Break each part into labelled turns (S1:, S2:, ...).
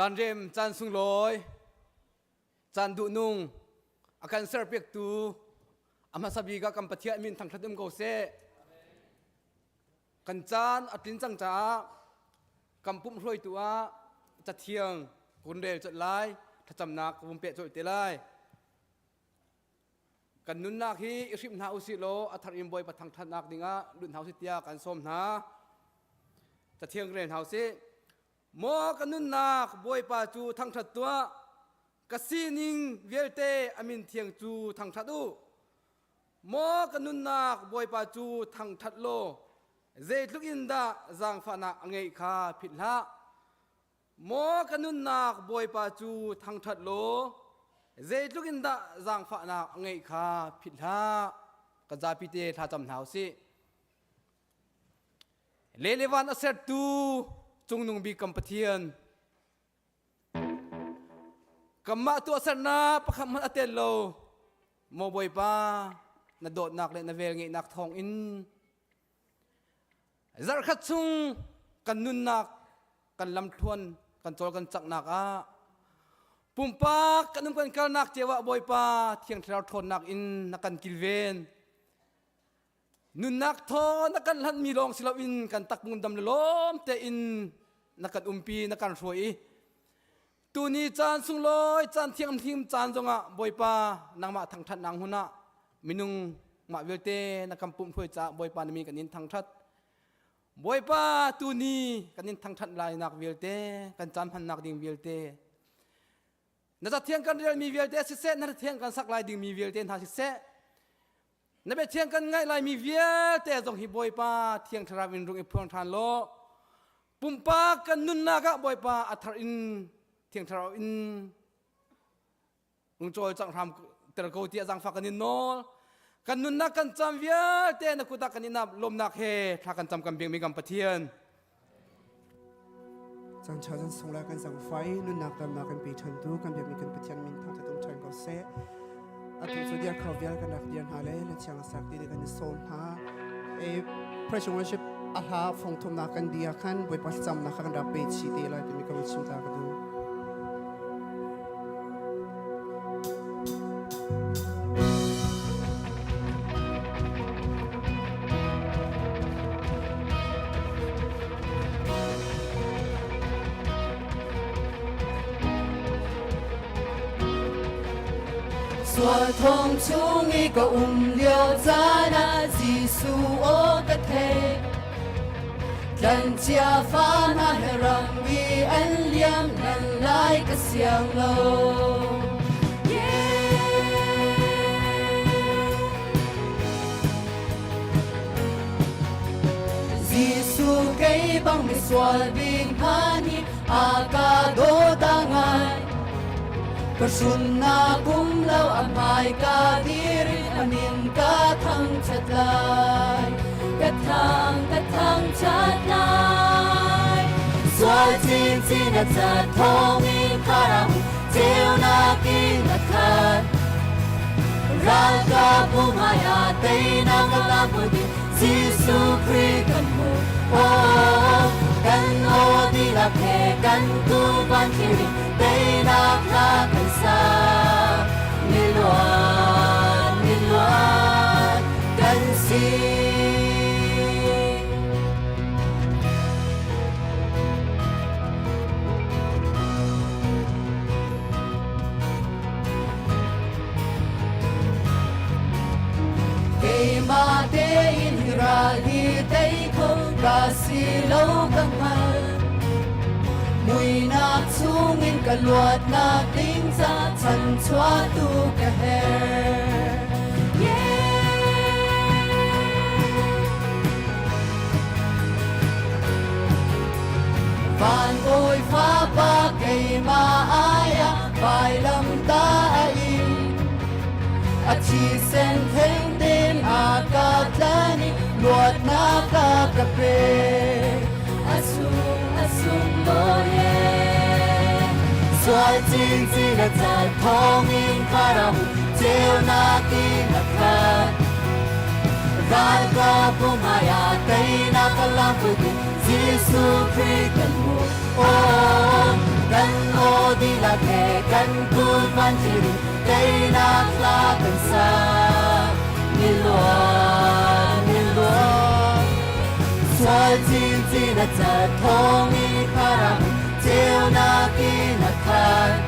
S1: Caan rem, caan sunglawi, caan duhnung a kan serpiaktu a hmasa bik ah kan Pathian min thangṭhat um ko seh. Kan caan a tlin cang caah kan pumh hruaitu ah cathiang kun rel colh lai, thlacamnak ka vun peh colh te lai. Kan nunnak hi i hrimh hna usih law a thar in Bawipa thangṭhatnak dingah lut hna usih tiah kan sawm hna. Cathiang rel hna usih. Maw ka nunnak Bawipa cu thangṭhat tuah, ka sining vialte a min thiang cu thangṭhat u. Maw ka nunnak Bawipa cu thangṭhat law zeitluk in dah zaangfahnak a ngeih kha philh hlah. Maw ka nunnak Bawipa cu thangṭhat law zeitluk in dah zaangfahnak a ngeih kha philh hlah. Kan zapi te thlacam hna u sih. Le le van a sertu cungnung bik kan Pathian kanmah tuahsernak pakhat hmanh a tel lo maw Bawipa na dawtnak le na velngeihnak thawng in zarhkhat chung kan nunnak kan lamthluan kan cawl kan caknak ah pumpak kan um kan kalnak cio ah Bawipa Thiang Thlarau ṭhawnnak in na kan kilven Nunnak thaw na kan hlanhmi lawng si loin kan takpung dam le lawm tein na kan umpi na kan hruai i tuni caan sunglawi caan thianghlim caan zongah Bawipa nangmah thangṭhatnak hmun ah minung mah vialte na kan pumh hruai caah Bawipa na min kan in thangṭhat. Bawipa tuni kan in thangṭhat lainak vialte kan caan hmannak ding vialte na cathiang kan relmi vialte siseh na thiang kan sak lai dingmi vialte hna siseh Na biathiang kan ngaih laimi vialte zong hi Bawipa Thiang Thlarau in rung i phuang ṭhan law pumpak kan nunnak ah Bawipa a thar in Thiang Thlarau in rung cawlcangh hram ter ko tiah zaangfah kan in nawl. Kan nunnak kan cam vialte na kut ah kan in ap lawmnak he thla kan cam kan biakmi kan Pathian.
S2: Caan ṭha caan sung le kan zangfai nunnak damnak kan pe ṭhantu kan biakmi kan Pathian min thangṭhat um ṭhan ko seh. Atu cu dir kho vial kan rak dir hna le le thiang sak ti kan i sawm hna. E praise and worship a hla fung thumnak kan dia khan Bawipa thlacamnak kha kan rak pe chih te lai timi ka vun chim ta ka duh.
S3: Sual thong chung i ka um lio caan ah Jesuh aw ka theih. Tlancia fa hna he ram i an liam nan lai ka siang lo. Jesuh kei bang misual bik hna nih a ka dawt a ngai. Ka hrunnak um lo a hmai ka dir i a min ka thangṭhat lai. Ka thang ka thangṭhat lai. Sual chinchin a cat thawngin kharam ceunak in a khat. Ralkap hmai ah teinak a la ding Jesuh Khrih kan hmu. Oh, kan aw dihlak he kan tu van thlir in teinak hla kan sa. Miluan, miluan kan si. Keimah tein hi ral hi tei kho ka si lo ka hngal. Muinak chungin ka luatnak ding ca chanchuahtu ka herh. Van bawi fapa keimah aiah vailam ta a in. A thisen theng ten a ka tlan i luatnak a ka pe. A sung a sung lawi e. Sual chinchin a cat thawngin kharam ceunak in a khat. Ralkap hmai ah teinak a lam Jesuh Khrih kan hmu. Oh, kan. Kan kut van thlir in teinak hla kan sa. Miluan, miluan. Sual chinchin a cat thawng i kharam ceunak in a khat.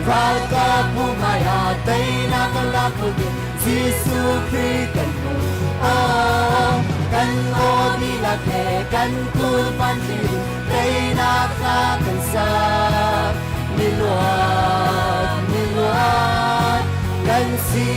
S3: Ralkap bu hmaiah teinak a lak ding Jesuh Khrih kan hmu. Oh, kan aw dihlak he kan kut van thlir in teinak hla kan sa. Miluat, miluat kan si.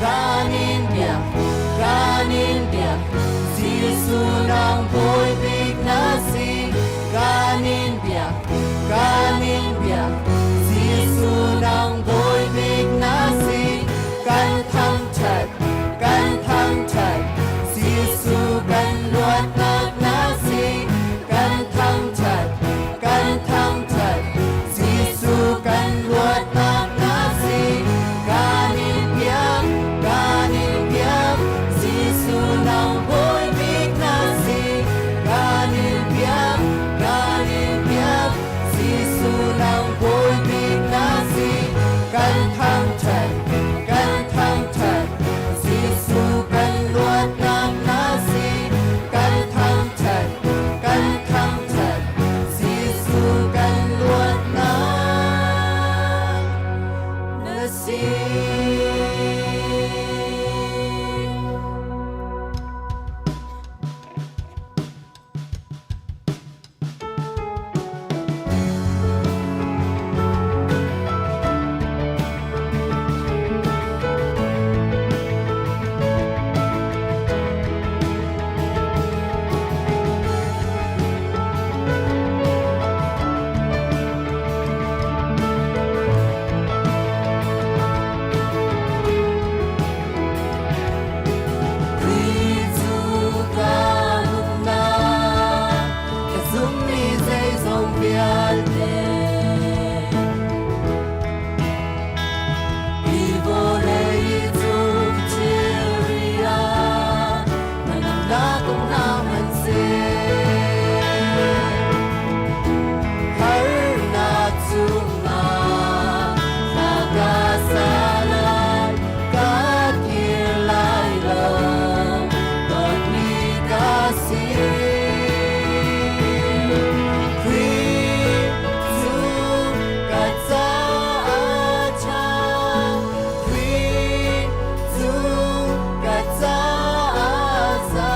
S3: Kan in biak, kan in biak, Jesuh nang Bawi bik na si. Kan in biak, kan in biak, Jesuh nang Bawi bik na si. Kan thangṭhat, kan thangṭhat, Jesuh kan luatnak na si. Kan thangṭhat, kan thangṭhat, Jesuh kan luatnak na si. Kan in biak, kan in biak, Jesuh nang Bawi bik na si. Kan in biak, kan in biak, Jesuh nang Bawi bik na si. Kan thangṭhat, kan thangṭhat, Jesuh kan luatnak na si. Kan thangṭhat, kan thangṭhat, Jesuh kan luatnak na si. Khrih cu ka nunnak, ka zummi zeizong vialte. Hi vawlei cung thilri ah hnangamnak um hna hmanhseh. Harnak chungah thla ka sa lai, ka kir lai lo, dawtmi ka si. Khrih cu ka caah ṭha, Khrih cu ka caah za.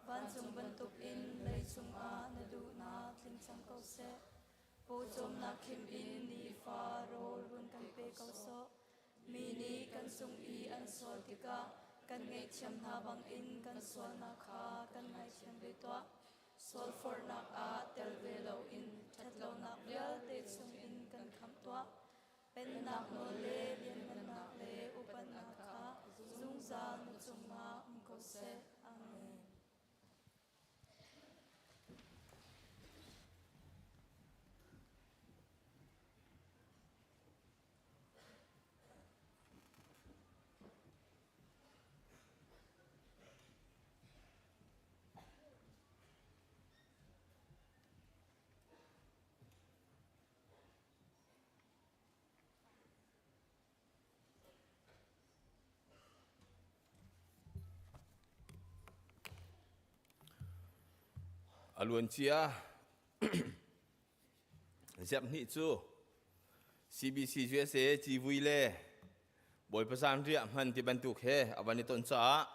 S4: Vancung bantukin leicung ah na duhnak tling cang ko seh. Pawcawmnak khim in nifa rawl run kan pe ko sawh. Mi nih kan cung i an sual tikah kan ngaihthiam hna bangin kan sualnak kha kan ngaithiam ve tuah. Sualforhnak ah tel ve loin ṭhatlonak vialte chungin kan khamh tuah. Pennak nawl le lianhngannak le upatnak kha zungzal na cungah um ko seh. Amen.
S5: A luancia Ziaphnih cu CBC USA civui le Bawipa zanriah hman ti bantuk he a van i ton caah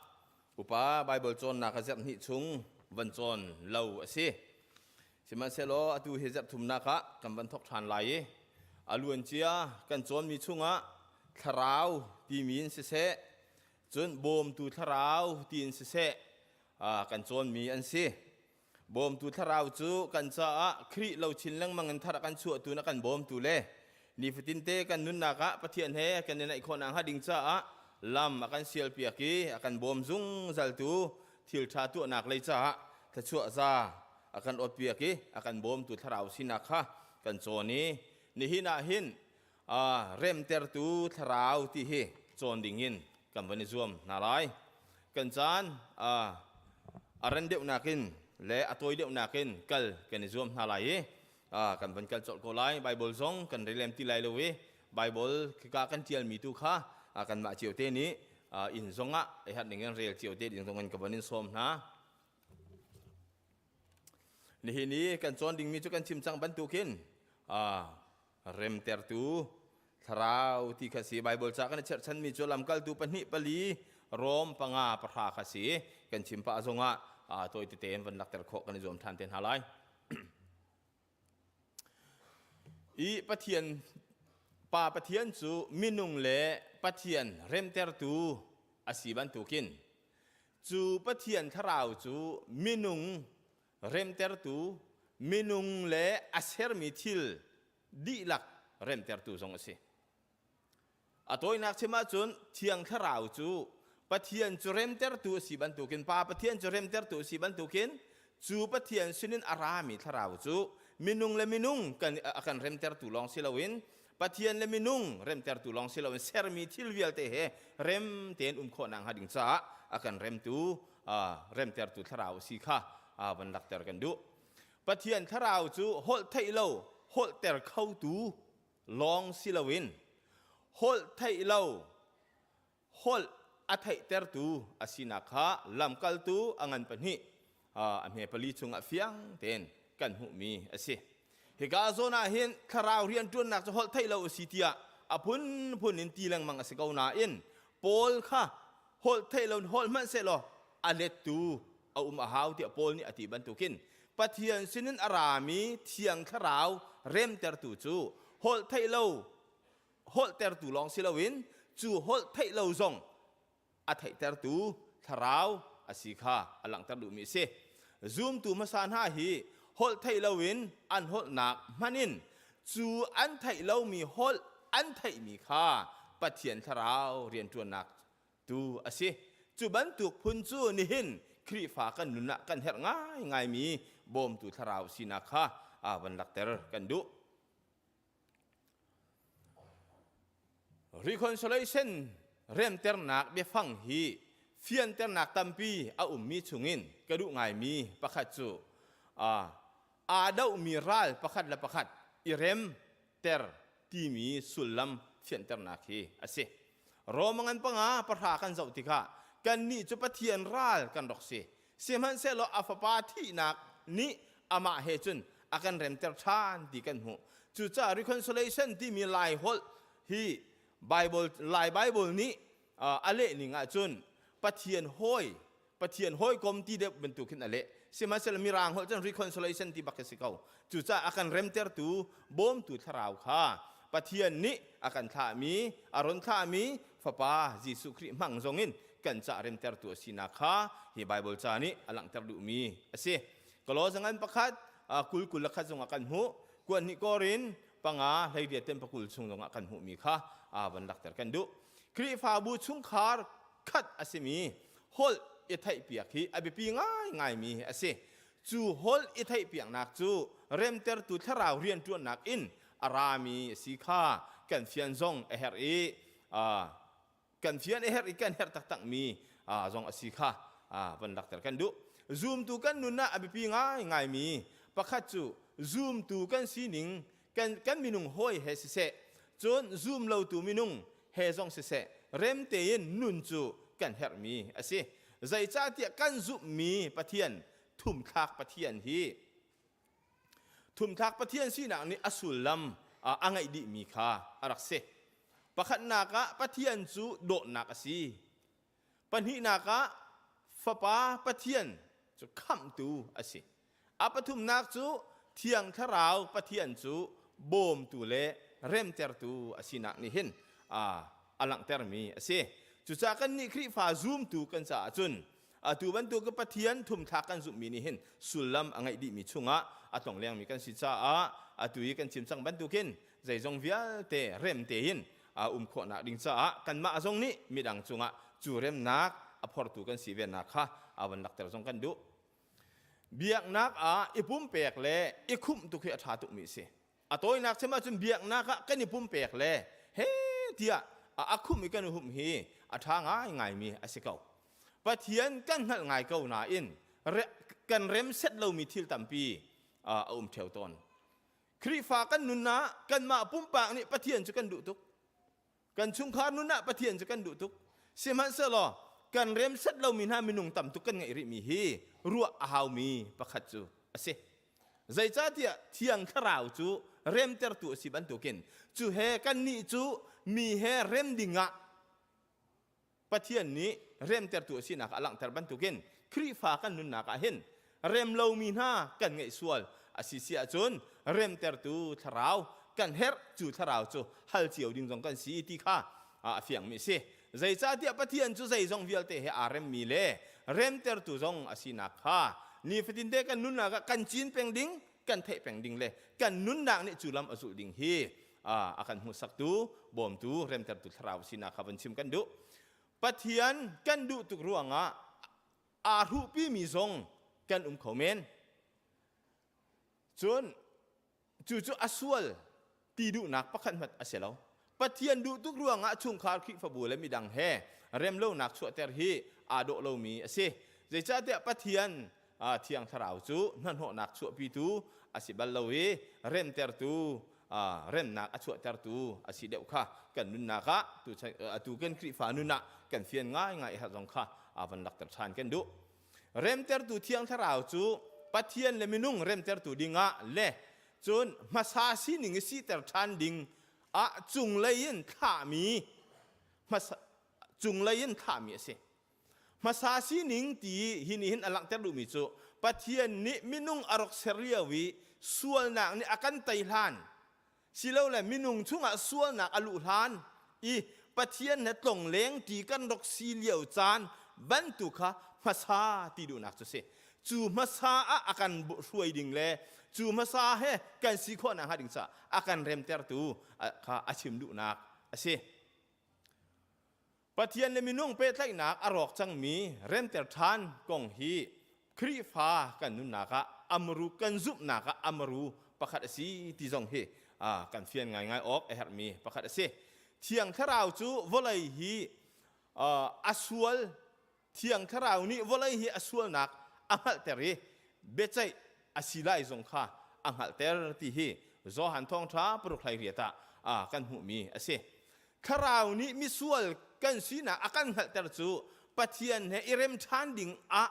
S5: upa Baibal cawnnak a ziaphnih chung van cawn lo a si. Sihmanhsehlaw atu hi zarh thumnak ah kan van thawk ṭhan lai i a luancia kan cawnmi chungah thlarau timi in siseh, cun bawmtu thlarau tiin siseh kan cawnmi an si. Bawmtu thlarau cu kan caah Khrih lo chin lengmang in thar a kan chuahtu na kan bawmtu le nifatinte kan nunnak ah Pathian he kan i naih khawh nakhnga ding caah lam a kan sialpiak i a kan bawm zungzaltu thil ṭha tuahnak lei caah thluachuah za a kan awtpiak i a kan bawmtu thlarau sinak kha kan cawn i nihin ah hin remtertu thlarau ti hi cawn ding in kan van i zuam hna lai. Kan caan a ran deuh nakin le a tawi deuh nakin kal kan i zuam hna lai i kan van kal colh ko lai. Bible zong kan relem ti lai lo i Bible khika kan ṭialmi tu kha kanmah cio te nih inn zongah i herh ning in rel cio te ding zong in ka van in sawm hna. Nihin i kan cawn dingmi cu kan chim cang bantukin remtertu thlarau ti kha si. Bible ca kan i cherhchanmi cu lamkaltu pahnih pali Rom panga pahra kha si. Kan chim pah zongah tawi tete in van lakter khawh kan i zuam ṭhan te hna lai. I Pathian Pa Pathian cu minung le Pathian remtertu a si bantukin cu Pathian thlarau cu minung remtertu minung le a sermi thil dihlak remtertu zong a si. A tawinak chim ahcun Thiang Thlarau cu Pathian cu remtertu a si bantukin Pa Pathian cu remtertu a si bantukin cu Pathian sinin a rami Thlarau cu minung le minung kan a kan remtertu lawng si loin Pathian le minung remtertu lawng si loin sermi thil vialte he rem tein um khawh nakhnga ding caah a kan remtu remtertu Thlarau a si kha van lakter kan duh. Pathian Thlarau cu holh theih lo holhter khotu lawng si loin holh theih lo holh a theihtertu a sinak kha lamkaltu a ngan pahnih a hme pali chungah fiang tein kan hmuhmi a si. Hika zawn ah hin thlarau rianṭuannak cu holh theih lo a si tiah a phunphun in ti lengmang a si ko nain Paul kha holh theih lo holh hmanh sehlaw a lettu a um a hau tiah Paul nih a ti bantukin Pathian sinin a rami Thiang Thlarau remtertu cu holh theih lo holhtertu lawng si loin cu holh theih lo zong a theihtertu thlarau a si kha a langhter duhmi a si. Zumtu hmasa hna hi holh theih loin an holhnak hman in cu an theih lomi holh an theihmi kha Pathian thlarau rianṭuannak tu a si. Cu bantuk phun cu nihin Khrihfa kan nun ah kan herh ngaingaimi bawmtu thlarau sinak kha aa van lakter kan duh. Reconciliation remternak biafang hi fianternak tampi a ummi chungin ka duh ngaimi pakhat cu aa dohmi ral pakhat le pakhat i remter timi sullam fianternak hi a si. Rome ngan panga pahra kan zoh tikah kannih cu Pathian ral kan rak si. Sihmanhsehlaw a fapa thihnak nih amah he cun a kan remter ṭhan ti kan hmuh. Cucaah reconciliation timi Lai holh hi Bible, Lai Bible nih a leh ning ahcun Pathian hawi. Pathian hawikom ti deuh bantuk khin a leh. Sihmanhsehlaw Mirang holh cun reconciliation ti bak khi si ko. Cucaah a kan remtertu bawmtu thlarau kha Pathian nih a kan thlahmi, a run thlahmi Fapa Jesuh Khrih hmang zongin kan cah remtertu a sinak kha hi Baibal ca nih a langhter duhmi a si. Kalaw zangan pakhat 20 kul le khat zongah kan hmuh. Kuan hnih Korin panga hleiriat ten pakul chung zongah kan hmuhmi kha van lakter kan duh. Khrihfabu chungkhar khat a simi holh i theihpiak hi a biapi ngaingaimi a si. Cu holh i theihpiaknak cu remtertu thlarau rianṭuannak in a rami a si kha kan fian zong a herh i kan fian a herh i kan herh taktakmi zong a si kha van lakter kan duh. Zumtu kan nun ah a biapi ngaingaimi pakhat cu zumtu kan sining kan, kan minung hawi he siseh cun zum lotu minung he zong siseh rem tein nun cu kan herhmi a si. Zeicahtiah kan zumhmi Pathian thumthlak Pathian hi thumthlak Pathian sinak nih a sullam a ngeih dihmi kha a rak si. Pakhatnak ah Pathian cu dawtnak a si. Pahnihnak ah Fapa Pathian cu khamhtu a si. A pathumnak cu Thiang Thlarau Pathian cu bawmtu le remtertu a sinak nih hin a langhtermi a si. Cucaah kannih Khrihfa zumtu kan caah cun atu bantuk Pathian thumthlak kan zumhmi nih hin sullam a ngeih dihmi chungah a tlonglengmi kan si caah atu i kan chim cang bantukin zeizong vialte rem tein a um khawhnak ding caah kanmah zong nih midang cungah cu remnak a phortu kan si venak kha a van lakter zong kan duh. Biaknak ah i pumpek le i khumh tuk hi a ṭha tukmi a si. A tawinak chim ahcun biaknak ah kan i pumpek le he tiah a khumh i kan i humh hi a ṭha ngaingaimi a si ko. Pathian kan hngalh ngai ko nain kan rem set lomi thil tampi a um ṭheo tawn. Khrihfa kan nun ah kanmah pumpak nih Pathian cu kan duh tuk. Kan chungkhar nun ah Pathian cu kan duh tuk. Sihmanhsehlaw kan remset lomi hna minung tam tuk kan ngeih rihmi hi ruah a haumi pakhat cu a si. Zeicahtiah Thiang Thlarau cu remtertu a si bantukin cu he kannih cu mi he rem dingah Pathian nih remtertu a sinak a langhter bantukin Khrihfa kan nunnak ah hin rem lomi hna kan ngeih sual a si si ahcun remtertu thlarau kan herh cu thlarau cu hal cio ding zong kan si ti kha a fiangmi a si. Zeicahtiah Pathian cu zeizong vialte he aa remmi le remtertu zong a sinak kha nifatinte kan nunnak ah kan cin peng ding kan theih peng ding le kan nunnak nih cu lam a zulh ding hi a kan hmuhsaktu bawmtu remtertu thlarau sinak kha van chim kan duh Pathian kan duh tuk ruangah aa hruhpimi zong kan um kho men cun cucu a sual ti duhnak pakhat hmanh a si lo Pathian duh tuk ruangah chungkhar Khrihfabu le midang he remlonak chuahter hi aa dawh lomi a si zeicahtiah Pathian Thiang Thlarau cu hnahnawhnak chuahpitu a si bal lo i remtertu remnak a chuahtertu a si deuh kha kan nunnak ah atu kan Khrihfa nun ah kan fian ngaingai i zong kha a van lakter ṭhan kan duh. Remtertu Thiang Thlarau cu Pathian le minung remtertu dingah le cun hmasa sining i siter ṭhan ding ah cunglei in thlahmi hmasa cunglei in thlahmi a si. Hmasa sining ti hi nih hin a langhter duhmi cu Pathian nih minung a rak ser lio i sualnak nih a kan tei hlan silole minung chungah sualnak a luh hlan i Pathian he tlongleng ṭi kan rak si lio caan bantuk kha hmasa ti duhnak cu si. Cu hmasa ah a kan hruai ding le cu hmasa he kan si khawh nakhnga ding caah a kan remtertu kha a chim duhnak a si. Pathian le minung pehtlaihnak a rawk cangmi remter ṭhan kong hi Khrihfa kan nunnak ah amru kan zumhnak ah amru pakhat a si ti zong hi kan fian ngaingai awk a herhmi pakhat a si. Thiang Thlarau cu vawlei hi a sual Thiang Thlarau nih vawlei hi a sualnak a hngalhter i biaceih a si lai zong kha a hngalhter ti hi Johan Thawngṭha paruk hlei riat ah kan hmuhmi a si. Thlarau nih misual kan sinak a kan hngalhter cu Pathian he i rem ṭhan ding ah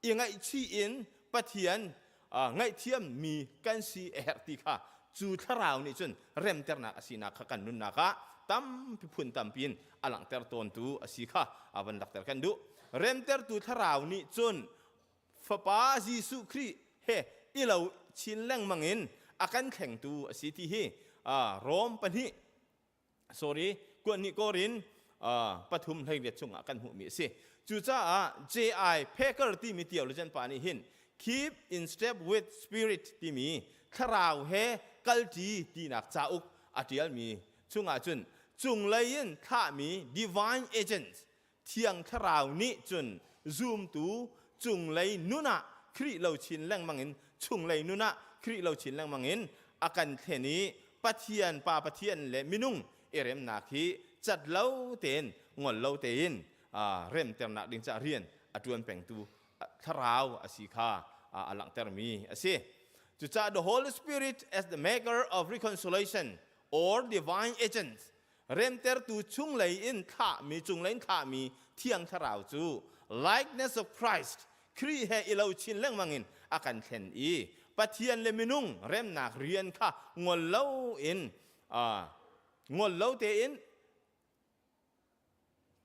S5: i ngaihchih in Pathian ngaihthiammi kan si a herh ti kha cu thlarau nih cun remternak a sinak kha kan nunnak ah tampi phun tampi in a langhter tawntu a si kha a van lakter kan duh. Remtertu thlarau nih cun Fapa Jesuh Khrih he i lo chin lengmang in a kan thlengtu a si ti hi Rom pahnih sorry kuanhnih korin pathum hleiriat chungah kan hmuhmi a si. Cucaah J.I. Packer timi theologian pa nih hin keep in step with spirit timi thlarau he kalṭi tinak cauk a ṭialmi chungah cun cunglei in thlahmi divine agents Thiang Thlarau nih cun zumtu cunglei nun ah Khrih lo chin lengmang in chunglei nun ah Khrih lo chin lengmang in a kan thlen i Pathian Pa Pathian le minung i remnak hi cat lo tein ngol lo tein remternak ding caah rian a ṭuan pengtu thlarau a si kha a langhtermi a si. Cucaah the Holy Spirit as the maker of reconciliation or divine agent remtertu chunglei in thlahmi cunglei in thlahmi thiang thlarau cu likeness of Christ Khrih he i lo chin lengmang in a kan thlen i Pathian le minung remnak rian kha ngol lo in ngol lo tein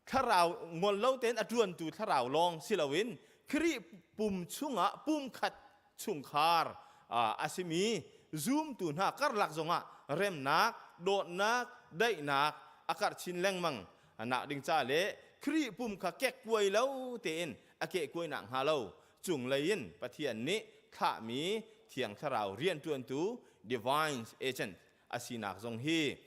S5: thlarau ngol lo tein a ṭuantu thlarau lawng si loin Khrih pum chungah pumkhat chungkhar a simi zumtu hna karlak zongah remnak, dawtnak, daihnak a karh chin lengmang nak ding ca le Khrih pum kha kekkuai lo tein a kehkuai nak hnga lo cunglei in Pathian nih thlahmi Thiang Thlarau rianṭuantu divine agent a sinak zong hi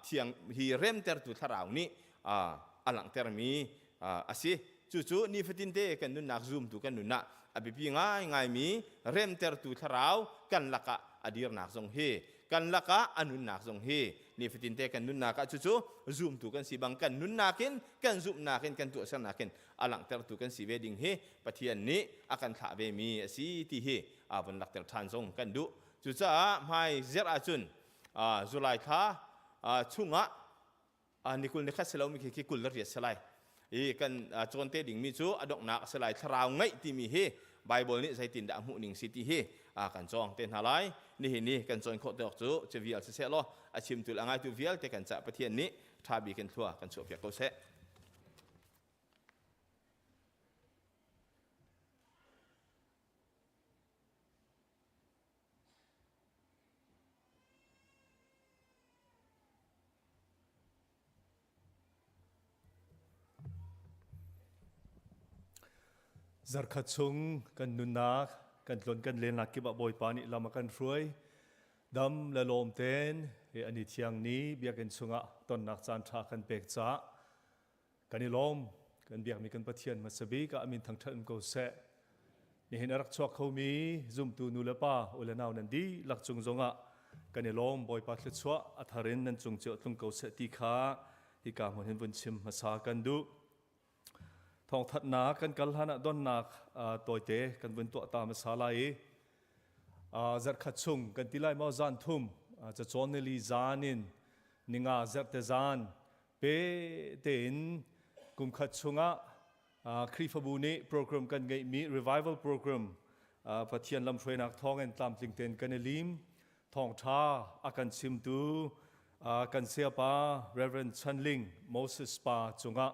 S5: thiang hi remtertu thlarau nih a langhtermi a si. Cucu nifatin te kan nunnak zumtu kan nun ah a biapi ngaingaimi remtertu thlarau kan lakah a dirnak zong hi kan lakah a nunnak zong hi nifatin te kan nunnak ah cucu zumtu kan si bang kan nunnak in kan zumhnak in kan tuahsernak in a langhtertu kan si ve ding hi Pathian nih a kan thlah ve mi a si ti hi a vun lakter ṭhan zong kan duh. Cucaah hmai zerh ahcun July thla chungah ni kul ni khat si lomi khi khi 20 le riat si lai. I kan cawn te dingmi cu a donghnak a si lai thlarau ngeih timi hi Bible nih zeitindah a hmuh ning si ti hi kan cawng te hna lai. Nihin ni kan cawn khawh te awk cu cu vial siseh law a chimtu le a ngaitu vialte kan cah Pathian nih ṭha bik in thlua kan chuahpiak ko seh.
S6: Zarkhat chung kan nunnak, kan tlon kan lennak kip ah Bawipa nih lam a kan hruai. Dam le lawm ten he ani thiang ni biakinn chungah tonnak caan ṭha kan pek caah Kan i lawm. Kan biakmi kan Pathian hmasa bik ah a min thangṭhat um ko seh. Nihin a rak chuak khomi zumtu nu le pa u le nau nan dihlak cung zongah kan i lawm. Bawipa thluachuah a thar in nan cung cio tlung ko seh ti kha hika hmun hin vun chim hmasa kan duh. Thawngthatnak kan kal hlan ah donnak tawite kan vun tuah ta hmasa lai i zarhkhat chung kan ti lai maw zan thum cacawn nili zan in ninga zerhte zan Pe tein kumkhat chungah Khrihfabu nih program kan ngeihmi revival program Pathian lamhruainak thawngin tlamtling tein kan i lim. Thawngṭha a kan chimtu kan sayapa Reverend Chan Ling Moses pa cungah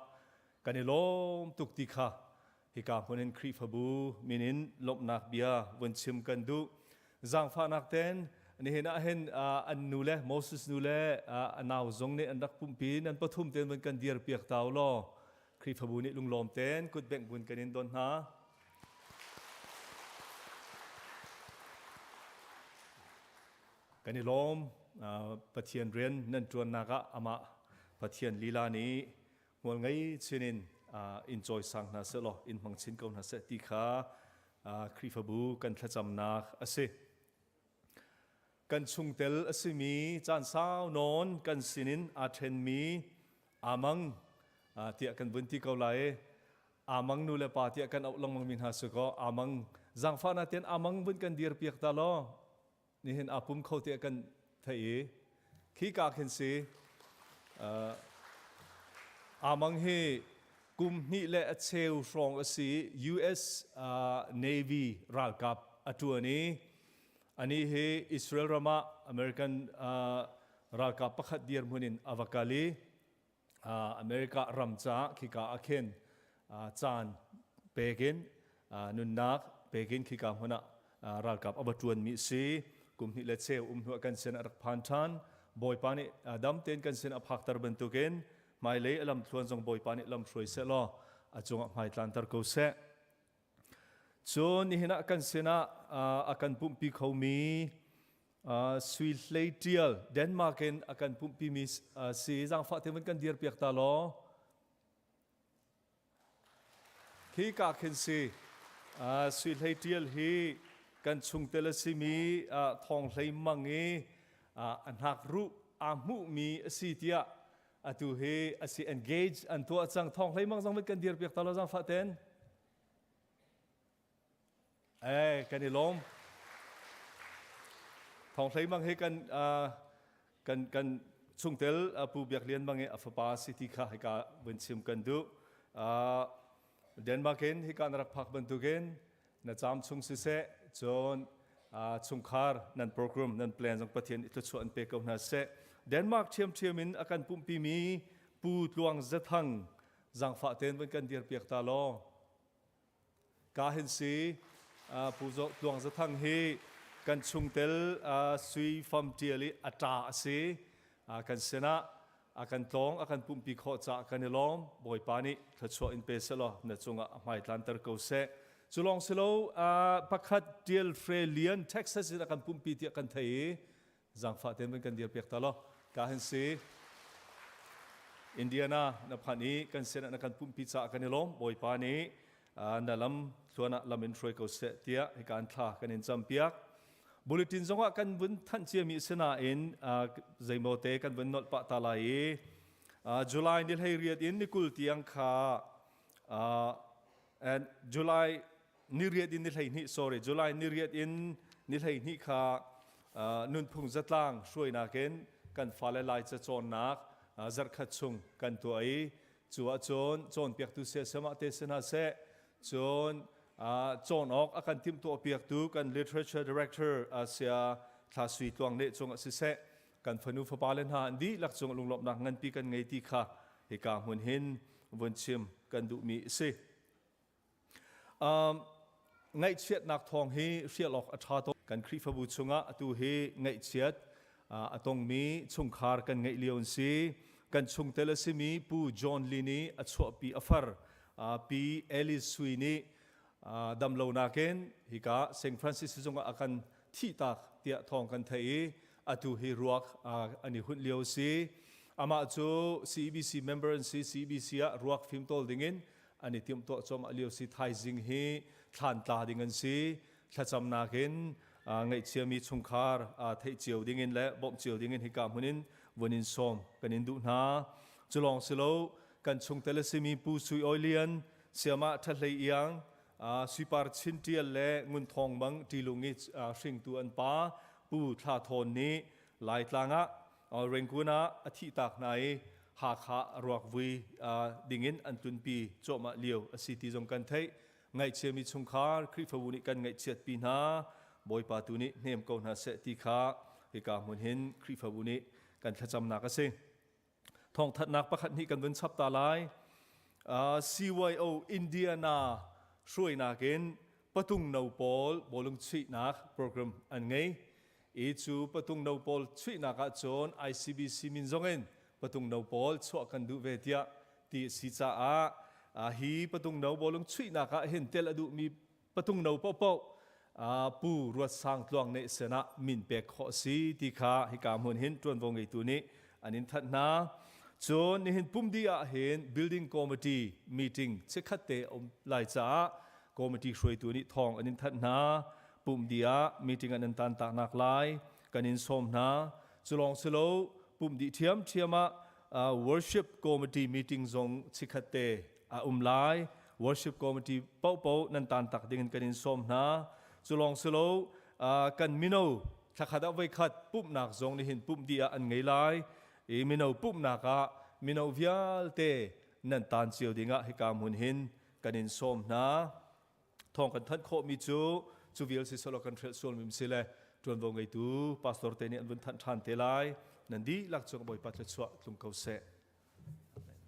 S6: kan i lawm tuk ti kha Hika hmun in Khrihfabu min in lawmhnak bia vun chim kan duh. Zaangfahnak ten nihin ah hin an nu le Moses nu le a nau zong nih an rak pumhpi nan pathum ten vun kan dir piak ta u law Khrihfabu nih lunglawm ten kutbengh vun kan in don hna. Kan i lawm Pathian rian nan ṭuannak ah amah Pathian lila nih hmual ngei chin in in cawisang hna seh law in hmang chin ko hna seh ti kha Khrihfabu kan thlacamnak a si. Kan chungtel a simi caan sau nawn kan sinin aa ṭhenmi Amang tiah kan vun ti ko lai. Amang nu le pa tiah kan auh lengmangmi hna si kaw Amang zaangfahnak tian Amang vun kan dir piak ta law nihin aa pum kho tiah kan theih i khika khin si Amang hi kum hnih le a cheu hrawng a si US Navy ralkap a ṭuan i ani hi Israel ram ah American ralkap pakhat dirhmun in a va kal i. America ram caah khika ah khin caan pekin nunnak pekin khika hmun ah ralkap a va ṭuanmi a si. Kum hnih le cheu um hnuah kan sin a rak phan ṭhan. Bawipa nih dam tein kan sin a phakter bantukin hmailei a lamthluan zong Bawipa nih lamhruai seh law a cungah hmaitlanter ko seh. Cun nihin ah kan sinah a kan pumhpi khomi Sui Hlei Ṭial Denmark in a kan pumhpimi si zaangfah te vun kan dirpiak ta law. Khi ka khin si Sui Hlei Ṭial hi kan chungtel a simi Thawng Hlei Mang i a hnakruh aa hmuhmi a si tiah atu hi a si engage an tuah cang. Thawng Hlei Mang zong vun kan dirpiak ta law zaangfah ten. Eh, kan i lawm. Thawng Hlei Mang hi kan kan kan chungtel Pu Biak Lian Mang i a fapa si ti kha hika vun chim kan duh. Denmark in hika na rak phak bantukin na caam chung siseh, cun chungkhar nan program nan plan zong Pathian i thluachuah an pe ko hna seh. Denmark ṭhiamṭhiam in a kan pumhpimi Pu Tluang Zathang zaangfah tein vun kan dirpiak ta law. Ka hin si Pu Tluang Zathang hi kan chungtel Sui Fam Ṭial i a ṭa a si. Kan sinah a kan tlawng, a kan pumhpi khawh caah kan i lawm. Bawipa nih thluachuah in pe selaw na cungah a hmaitlanter ko seh. Cu lawng si lo pakhat Ṭial Hre Lian Texas in a kan pumhpi tiah kan thei i Zaangfah tein van kan dir piak ta law. Ka hin si. Indiana na phan i kan sin ah na kan pumpi caah kan i lawm. Bawipa nih na lam thluan ah lam in hruai ko seh tiah hika an thla kan in cam piak. Bulletin zongah kan vun thanh ciami a si nain zeimaw te kan vun nolh pah ta lai i July ni 18 in ni 20 tiang kha and July ni riat in ni 12 sorry July ni riat in ni 12 kha nunphung zatlang hruainak in kan fale lai ca cawnnak zarkhat chung kan tuah i cu ahcun cawnpiaktu siasama te si hna seh cun cawn awk a kan timhtuah piaktu kan literature director Asia Thla Sui Tluang ne cung ah siseh kan fanu fapa le hna an dihlak cung lunglawmhnak nganpi kan ngei ti kha hika hmun hin vun chim kan duhmi a si. Ngaihchiatnak thawng hi hrial awk a ṭha tuk. Kan Khrihfabu chungah atu hi ngaihchiat a tongmi chungkhar kan ngeih lio an si. Kan chungtel a simi Pu John Lee nih a chuahpi a far Pi Alice Sui nih damlonak in hika St. Francis zungah a kan thihtak tiah thawng kan theih i atu hi ruak an i hunh lio a si. Amah cu CEBC member an si. CEBC ah ruak fimtawl dingin an i timhtuah cuahmah lio si thaizing hi thlan tla ding an si thlacamnak in ngaihchiami chungkhar theih cio ding in le bawmh cio ding in hika hmun in vun in sawm kan in duh hna culong silo kan chungtel a simi Pu Sui Oi Lian Siamah Ṭhahlei Iang Suipar Chin Ṭial le Ngun Thawng Mang Ṭilung i hringtu an pa Pu Thla Thawn nih Laitlang ah Rangoon ah a thihtak hna i Hakha ruakvui dingin an tlunpi cuahmah lio a si ti zong kan theih. Ngaihchiami chungkhar Khrihfabu nih kan ngaihchiatpi hna. Bawipa tu nih hnem ko hna seh ti kha hika hmun hin Khrihfabu nih kan thlacamnak a si. Thawngthanhnak pakhat hnih kan vun chap ta lai. CYO Indiana hruainak in patung no pawl bawlung chuihnak program an ngei. I cu patung no pawl chuihnak ahcun ICBC min zong in patung no pawl chuah kan duh ve tiah ti a si caah hi patung no bawlung chuihnak ah hin tel a duhmi patung no paohpaoh Pu Ruat Sang Tluang nih sinah min pek khawh a si ti kha hika hmun hin ṭuanvo ngeitu nih an in thanh hna. Cun nihin pumdi ah hin building committee meeting chikkhat te a um lai caah committee hruaitu nih thawng an in thanh hna. Pumh dih ah meeting an in tantaknak lai kan in sawm hna. Cu lawng si lo pumh dih ṭhiamṭhiam ah worship committee meeting zong chikkhat te a um lai. Worship committee paohpaoh nan tantak ding in kan in sawm hna. Cu lawng si lo kan mino thlakhat ah voikhat pumhnak zong nihin pumh dih ah an ngei lai. I mino pumhnak ah mino vialte nan tan cio ding ah hika hmun hin kan in sawm hna. Thawng kan thanh khawhmi cu cu vial si selaw kan hrelh sualmi si le ṭuanvo ngeitu pastor te nih an vun thanh ṭhan te lai. Nan dihlak cung Bawipa thluachuah tlung ko seh. Amen.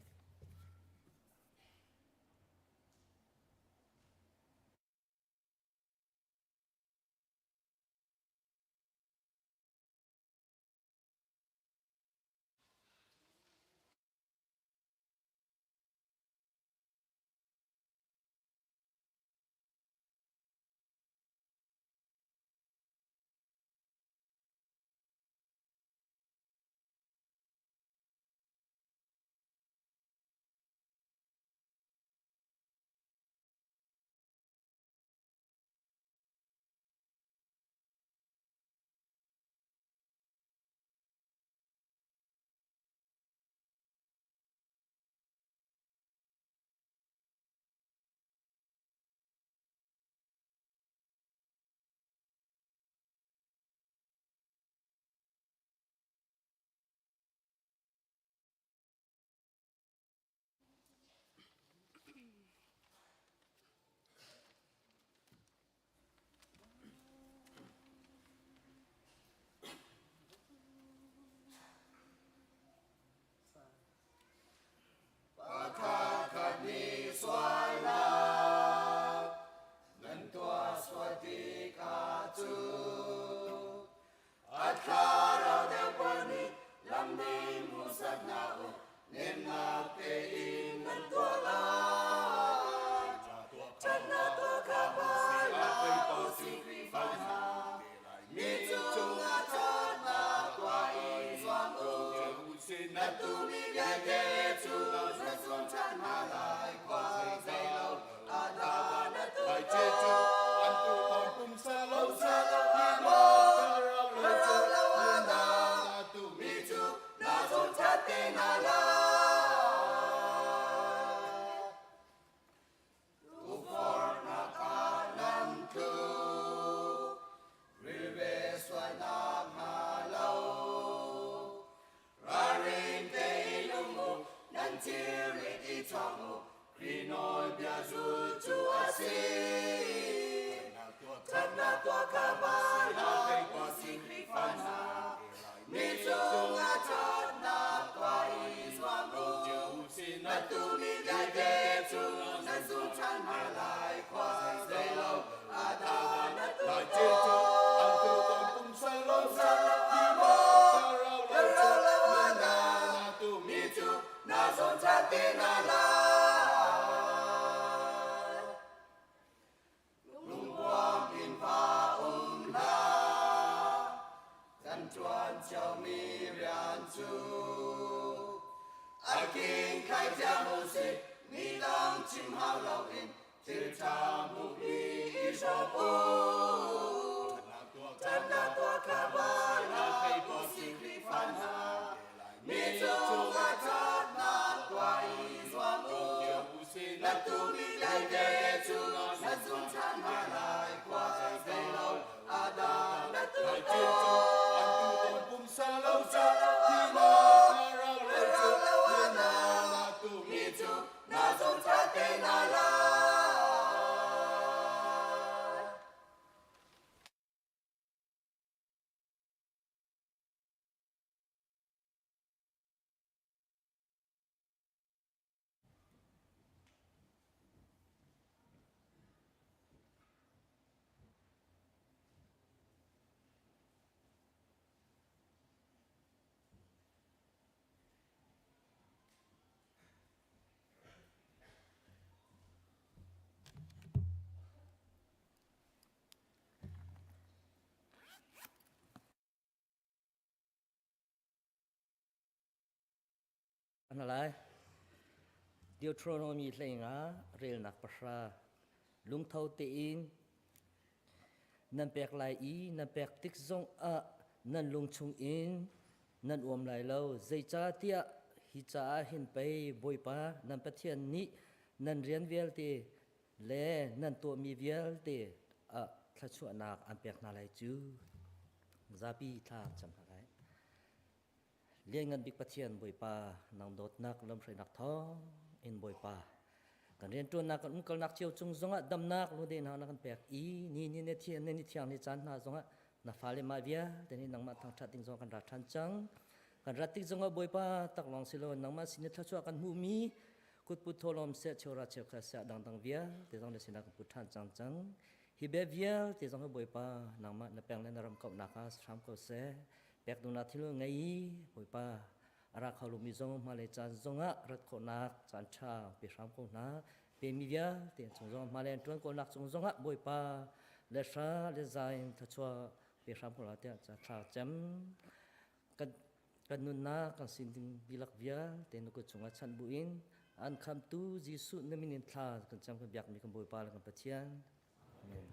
S7: Spirit i chawng u, Khrih nawlbia zul cu a si. Ṭhatnak tuah kha bal hlah u sih Khrihfa hna, mi cungah ṭhatnak tuah i zuam u. Na tuhmi vialte cu nan zun ṭhan hna lai, khua zeilo a dah na tuh tawn. Mi cu na zawn ṭha te hna lai. Lungpuam in va um hlah, kan ṭuan ciomi rian cu a king khai thiam u sih, mi dang chim hau loin thil ṭha hmuhmi i hrawm u. Ṭhatnak tuah kha bal hlah u sih Khrihfa hna, mi cungah ṭhatnak tuah i zuam u. Na tuhmi vialte cu na zun ṭhan hna lai, khua zeilo a dang na tuh tawn. Pumsa lo ah maw, thlarau lo ah na tuhmi cu na zun ṭhan te hna lai.
S8: Ana lai. Deuteronomy hleinga relnak pahra lungtho tein nan pek lai i nan pek tik zong ah nan lung chung in nan uam lai lo zeicahtiah hi caah hin pei Bawipa nan Pathian nih nan rian vialte le nan tuahmi vialte ah thluachuahnak an pek hna lai cu zapi thla cam hna lai. Lianngan bik Pathian Bawipa nang dawtnak lamhruainak thawng in Bawipa kan rianṭuannak kan umkalnak cio cung zongah damnak lungde hna na kan pek i ni ni ne thian ni thiang ni caan hna zongah na fale mah vialte nih nangmah thangṭhat ding zong kan ra ṭhan cang kan rat tik zongah Bawipa taklawng si lo nangmah sin i thluachuah kan hmuhmi kutput thawlawm seh cheuhra cheukhat seh dangdang vialte zong na sinah kan put ṭhan cang cang hi bia vialte zong hi Bawipa nangmah na peng le na ram kauhnak ah hram ko seh Pek duhnak thil ngei i Bawipa a ra kho lomi zong hmailei caan zongah rat khawhnak caan ṭha pe hram ko hna. Pemi vialte chung zong hmailei an ṭuan khawhnak cung zongah Bawipa le hra le za in thluachuah pe hram ko hna tiah ca thla cem. Kan kan nunnak kan sin ding dihlak vialte na kut chungah chanh buin an khamtu Jesuh na min in thla kan cam kan biakmi kan Bawipa le kan Pathian. Amen.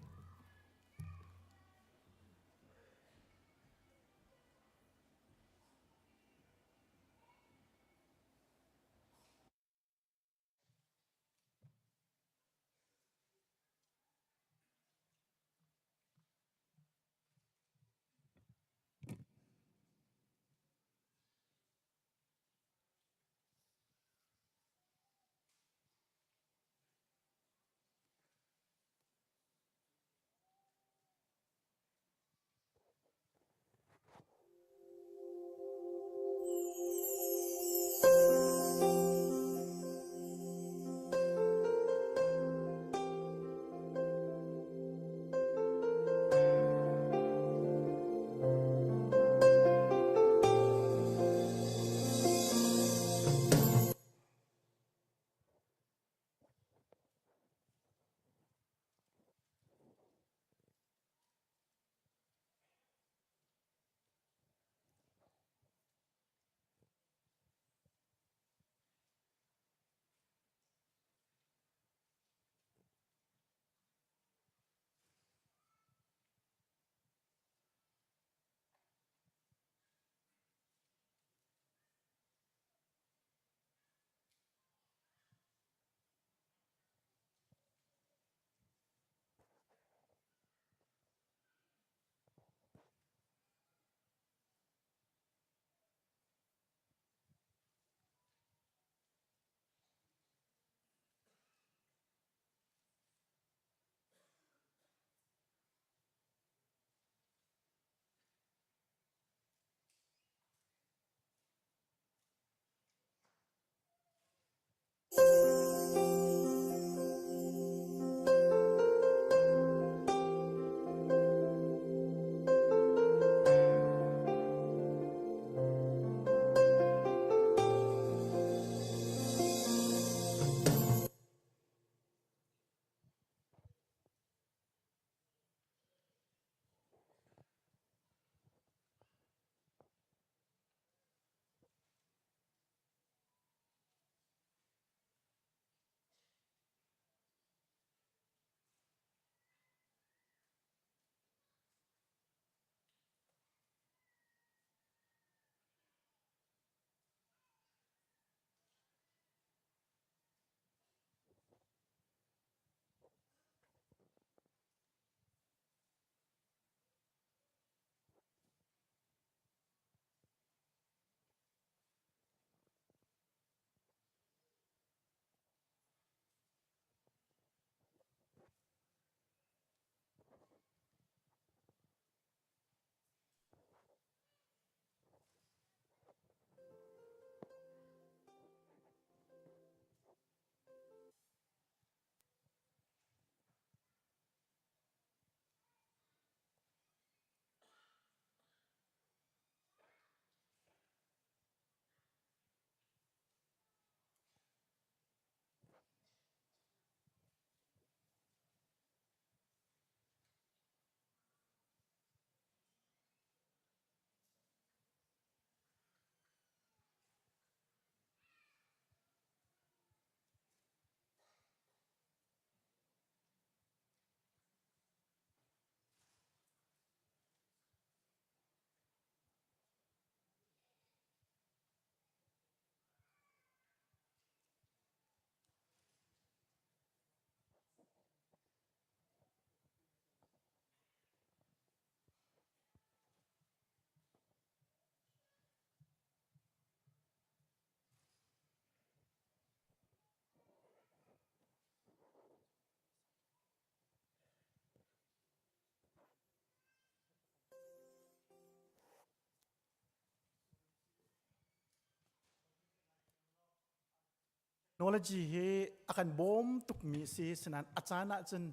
S9: Technology hi a kan bawm tukmi si sinan a caan ahcun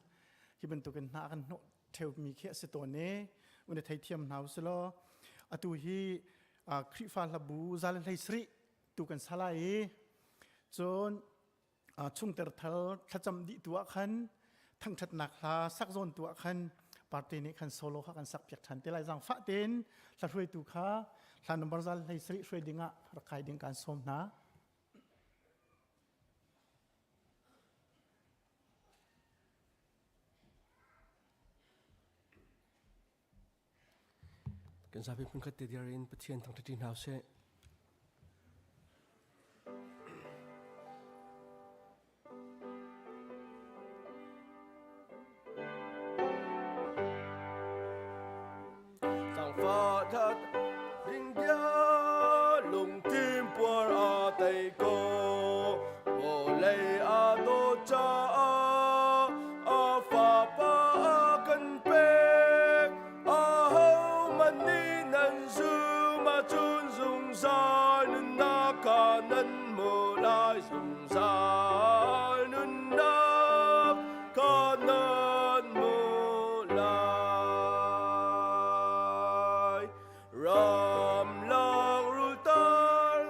S9: hi bantukin hna a kan hnawh ṭheumi khi a si tawn i un i theithiam hna usilaw atu hi Khrihfa hlabu zal hlei sarih tu kan sa lai i cun chungter thal thlacam dih tu ah khan thangṭhatnak hla sak zawn tu ah khan party nih khan solo kha kan sak piak ṭhan te lai zaangfah tein hla hruaitu kha hla number zal hlei sarih hruai ding ah rak kai ding kan sawm hna.
S10: Kan zapi hmunkhat te dir in Pathian thangṭhat hna usih.
S7: Sangfa that ding bia lungtim puar a tei ko vawlei a dawt caah a fapa a kan pek ahohmanh nih nan zum ahcun zungzal nunnak kha nan hmu lai zungzal nunnak kha nan hmu lai. Ramlak rultar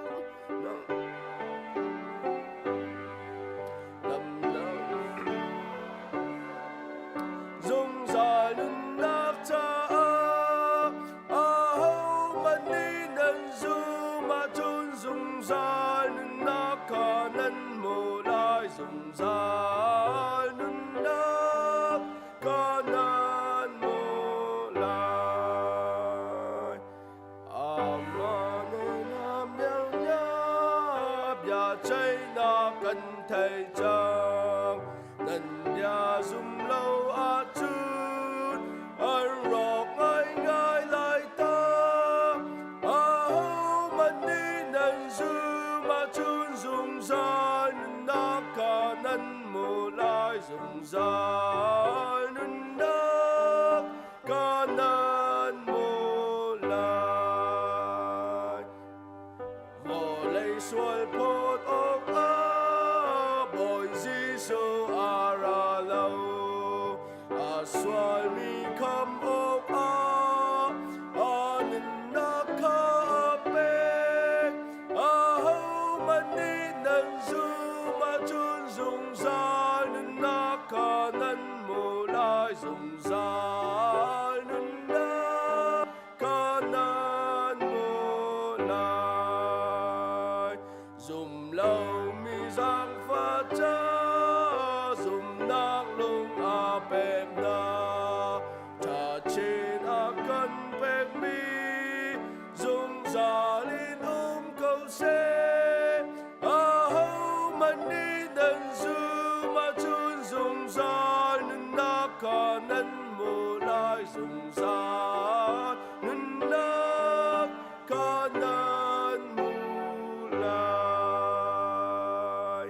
S7: zungzal nunnak caah ahohmanh nih nan zum ahcun zungzal nunnak kha nan hmu lai zungzal nunnak kha nan hmu lai. Bia kan thei cang nan bia zum lo ahcun an rawk ngaingai lai ta ahohmanh nih nan zum ahcun zungzal nunnak kha nan hmu lai zungzal nunnak kha nan hmu lai. Vawlei sual phawt awkah Bawi Jesuh a ra lo. A sualmi kham awkah a nunnak kha a pek. Ahohmanh nih nan zum ahcun zungzal nunnak kha nan hmu lai zungzal nunnak kha nan hmu lai. Zum lomi zaangfah ca zumnak lung a pek hna. Ṭhachin a kan pekmi zungzal in um ko seh. Ahohmanh nih nan zum ahcun zungzal nunnak kha nan hmu lai zungzal nunnak kha nan hmu lai.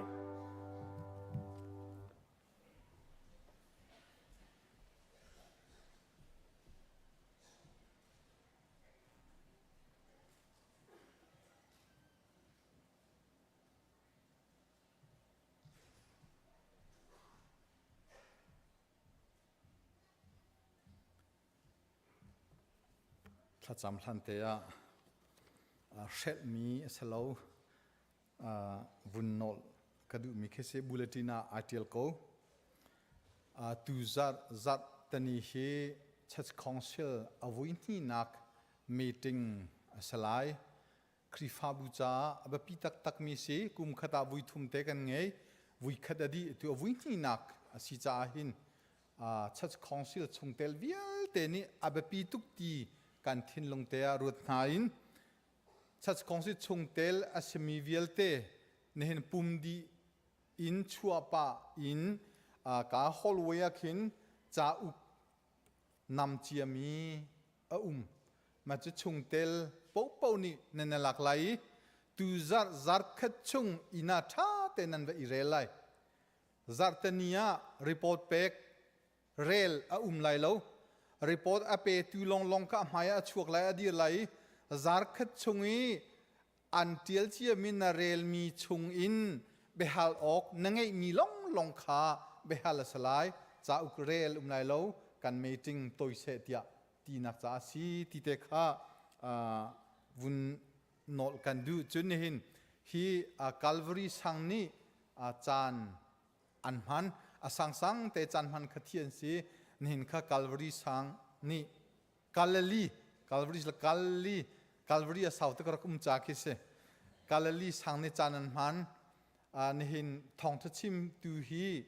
S11: Thlacam hlan te ah hrelhmi a si lo vun nawl ka duhmi khi si bulletin ah ai ṭial ko. Tu zarh zarh tani hi Church Council a vui hnihnak meeting a si lai. Khrihfabu caah a biapi taktakmi si kum khat ah vui thum te kan ngei. Vui khat a dih tu a vui hnihnak a si caah hin Church Council chungtel vialte nih a biapi tuk ti kan thinlung te ah ruat hna in Church Council chungtel a simi vialte nihin pum dih in chuahpah in ka hallway ah khin cauk nam ciami a um. Mah cu chungtel paohpaoh nih nan i lak lai i tu zarh zarh khat chung inn ah ṭha tein nan va i rel lai. Zarhteni ah report pek rel a um lai lo. Report a petu lawnglawng kha a hmai ah a chuak lai a dir lai i zarkhat chung i an ṭial ciami na relmi chung in Biahal awk na ngeihmi longlong kha biahal a si lai. Cauk rel um lai lo, kan meeting toi seh tiah tinak caah a si ti te kha vun nawl kan duh. Cun nihin hi Calvary sang nih caan an hman. A sangsang te caan hman kha thi an si. Nihin kha Calvary sang nih Galilee, Calvary le Galilee, Calvary a sau tuk rak um ca khi si. Galilee sang nih caan an hman. Nihin thawngtha chim tu hi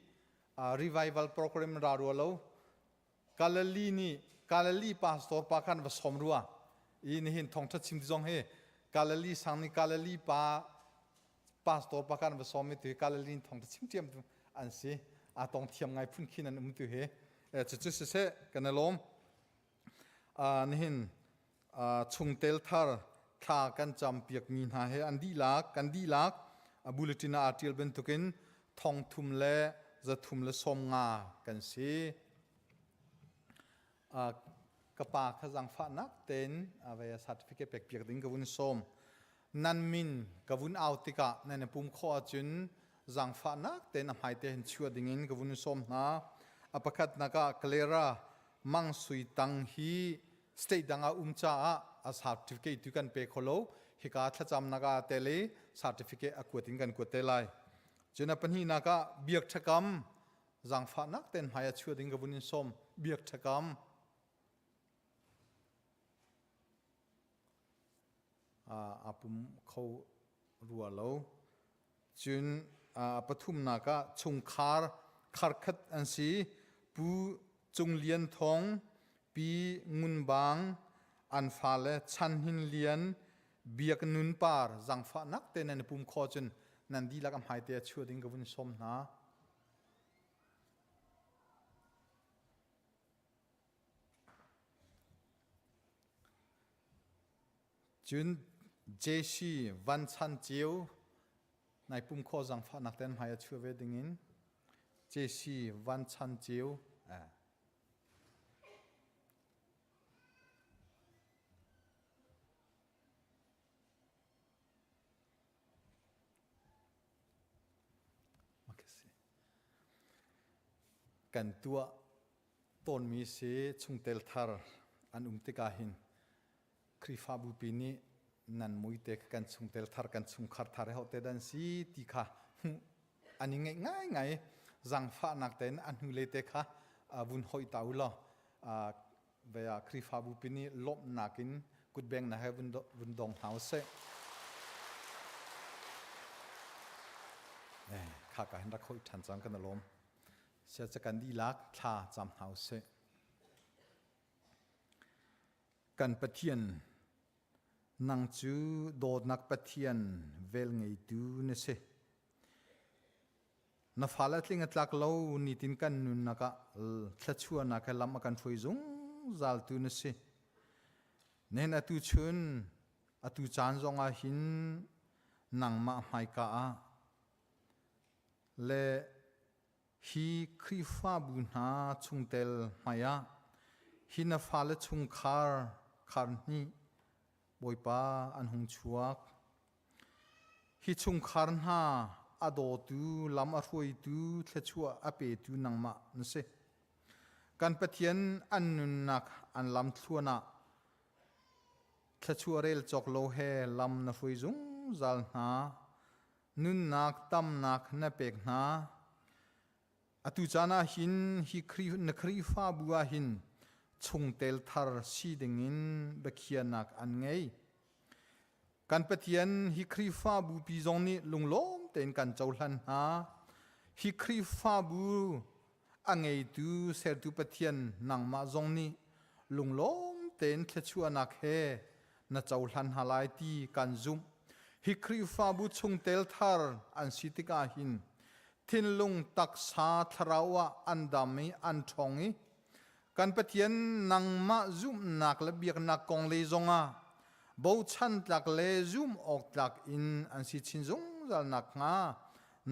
S11: revival program ra rua lo. Galilee nih Galilee pastor pa khan va sawm rua. I nihin thawngtha chim tu zong hi Galilee sang nih Galilee pa pastor pa khan va sawm i tu hi Galilee thawngtha chim ṭiam tu an si. Aa tong thiam ngai phun khin an um tu hi. Cucu siseh kan i lawm. Nihin chungtel thar thla kan campiakmi hna he an dihlak kan dihlak bulletin ah aa ṭial bantukin thongthum le 375 kan si. Ka pa kha zaangfahnak tein vei certificate pek piak ding ka vun sawm. Nan min ka vun au tikah nan i pum khawh ahcun zaangfahnak tein a hmaite hin chuah dingin ka vun sawm hna. A pakhatnak ah Clara Mang Sui Tang hi state dang ah um caah a certificate tu kan pe kho lo. Hika thlacamnak ah tel i certificate a kuat in kan kuat te lai. Cun a pahnihnak ah Biak Ṭhakam zaangfahnak tein hmai a chuah ding ka vun in sawm. Biak Ṭhakam aa pum kho rua lo. Cun pathumnak ah chungkhar kharkhat an si. Pu Cung Lian Thawng, Pi Ngun Bang, an fale Chan Hin Lian, Biak Nun Par zangfahnak te nan i pum kho cun nan dihlak a hmaite a chuah ding ka vun sawm hna. Cun JC Van Chan Ceu nai pum khawh zangfahnak ten hmai a chuah ve dingin JC Van Chan Ceu eh. Kan tuah tawnmi si chungtel thar an um tikah hin Khrihfabu pi nih nan muite kan chungtel thar kan chungkhar thar ho te dan si ti kha hmuh an i ngeih ngaingai zangfahnak tein a hnulei te kha vun hoi ta u law ve ah Khrihfabu pi nih lawmhnak in kutbeng na he vun dong hna usih. Kha ka hin rak hoi ṭhan cang kan lawm. Sia kan dihlak thla cam hna usih. Kan Pathian, nang cu dawtnak Pathian velngeitu na si. Na fale tling a tlak lo nitin kan nunnak ah thluachuahnak he lam a kan hruai zungzaltu na si. Nihin atu chun, atu caan zongah hin nangmah hmaika ah le Hi Khrihfabu hna chungtel hmaiah hi na fale chungkhar khar hnih Bawipa an hung chuak. Hi chungkhar hna a dawtu, lam a hruaitu, thluachuah a petu nangmah na si. Kan Pathian an nunnak an lamthluan ah thluachuah rel cawk lo he lam na hruai zungzal hna. Nunnak tamnak na pek hna. Atu caan ah hin hi na Khrihfabu ah hin chungtel thar si dingin biakhiahnak an ngei. Kan Pathian hi Khrihfabu pi zong nih lunglawm tein kan cohlan hna. Hi Khrihfabu a ngeitu sertu Pathian nangmah zong nih lunglawm tein thluachuahnak he na cohlan hna lai ti kan zumh. Hi Khrihfabu chungtel thar an si tikah hin thinlung taksa thlarau ah an dam i an ṭhawng i kan Pathian nangmah zumhnak le biaknak kong lei zongah bochan tlak le zumh awk tlak in an si chin zungzal nakhnga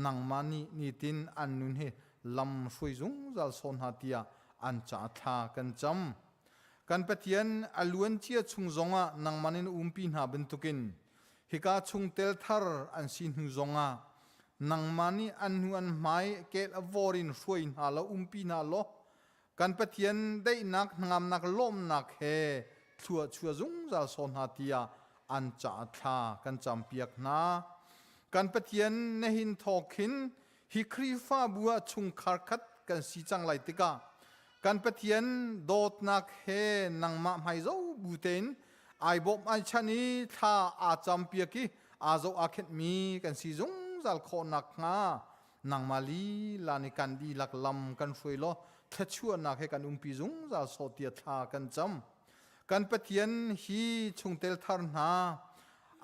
S11: nangmah nih nitin an nun hi lam hruai zungzal sawn hna tiah an caah thla kan cam. Kan Pathian a luancia chung zongah nangmah in umpi hna bantukin hika chungtel thar an si hnu zongah Nangmah nih an hnu an hmai kel a vor in hruai hna law umpi hna law kan Pathian daihnak hnangamnak lawmnak he thlua chua zungzal saw hna tiah an caah thla kan campiak hna. Kan Pathian na hin thawk hin hi Khrihfabu ah chungkhar khat kan si cang lai tikah kan Pathian dawtnak he nangmah hmai zo bu tein ai bawmh ai chan i thla aa campiak i aa zoh aa khenhmi kan si zungzal khawh nakhnga nangmah lila nih kan dihlak lam kan hruai law thluachuahnak he kan umpi zungzal sawh tiah thla kan cam. Kan Pathian hi chungtel thar hna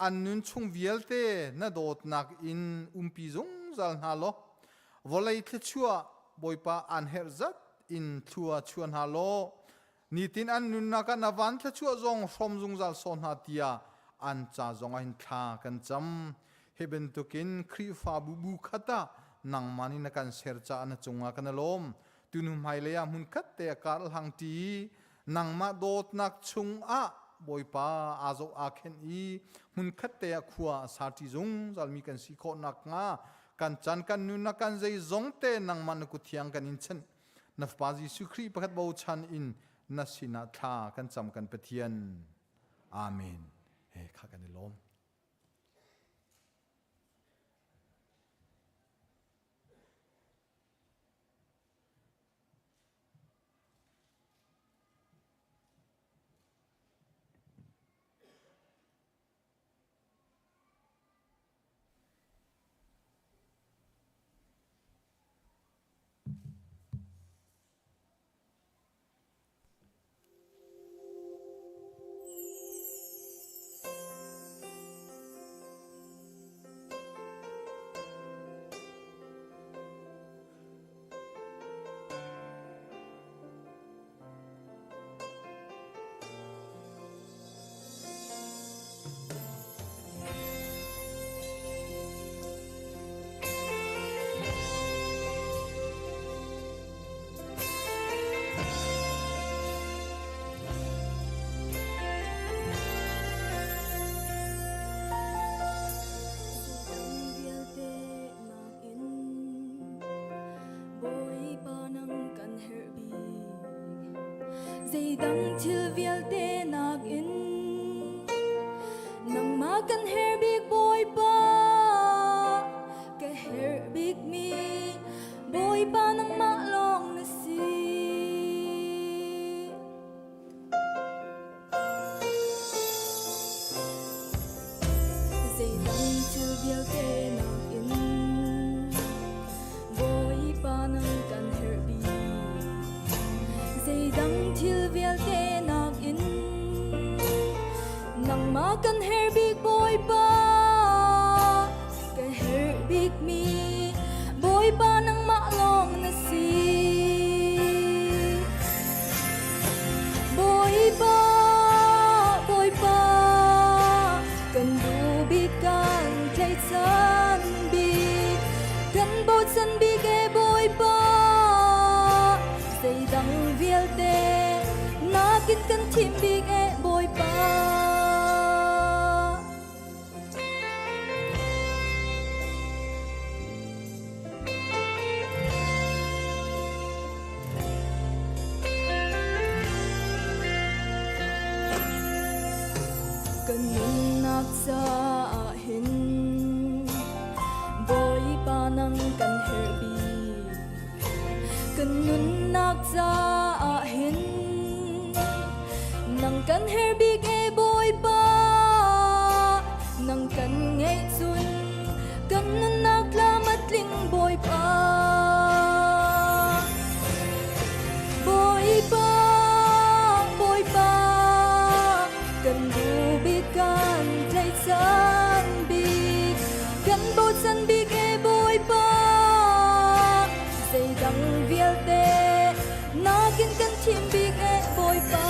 S11: an nun chung vialte na dawtnak in umpi zungzal hna law vawlei thluachuah Bawipa aan herh zat in thlua chuah hna law nitin an nunnak ah na van thluachuah zong hrawm zungzal saw hna tiah an ca zong ah hin thla kan cam. Hi bantukin Khrihfabu bu khat ah nangmah nih na kan ser caah na cungah kan i lawm. Tunu hmailei ah hmunkhat te a kar hlang ṭi nangmah dawtnak chungah Bawipa aa zoh aa khenh i hmunkhat te ah khua a sa ṭi zungzal mi kan si khawh nakhnga kan chan kan nunnak kan zeizong te nangmah na kut thiang kan in chanh. Na Fapa Jesuh Khrih pakhat bochan in na sinah thla kan cam kan Pathian. Amen. He kha kan i lawm.
S4: Zeidang thil vialte nakin nangmah kan herh bik Bawipa ka herh bikmi Bawipa nangmah lawng na si. Zeidang thil vialte nakin Bawipa nang kan herh bik. Zeidang thil vialte nakin nangmah kan herh bik Bawipa ka herh bikmi Bawipa nangmah lawng na si. Bawipa, Bawipa, kan duh bik kan tlaihchan bik, kan bochan bik e Bawipa, zeidang vialte nakin kan thim bik e Bawipa. Kan nunnak caah hin Bawipa nang kan herh bik. Kan nunnak caah hin nang kan herh bik e Bawipa. Nang kan ngeih cun kan nunnak tlam a tling Bawipa. Bawipa, Bawipa, kan duh bik kan tlaihchan bik, kan bochan bik e Bawipa. Zeidang vialte nakin kan thim bik e Bawipa.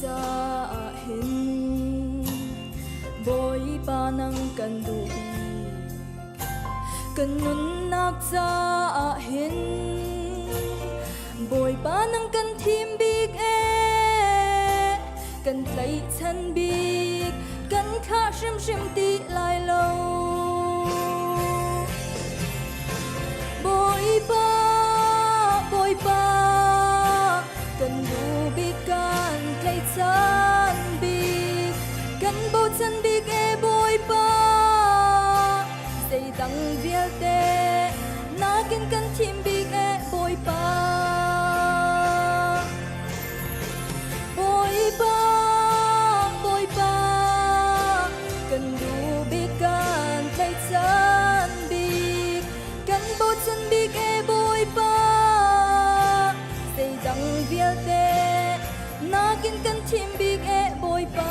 S4: caah hin Bawipa nang kan duh bik. Kan nunnak caah hin Bawipa nang kan thim bik ee kan tlaihchan bik kan thlah hrimhrim ti lai lo. Bawipa, Bawipa, kan duh bik kan tlaihchan bik, kan bochan bik e Bawipa, zeidang vialte nakin kan thim bik e Bawipa. Bawipa, Bawipa, kan duh bik kan tlaihchan bik, kan bochan bik e Bawipa, zeidang vialte nakin kan thim bik e Bawipa.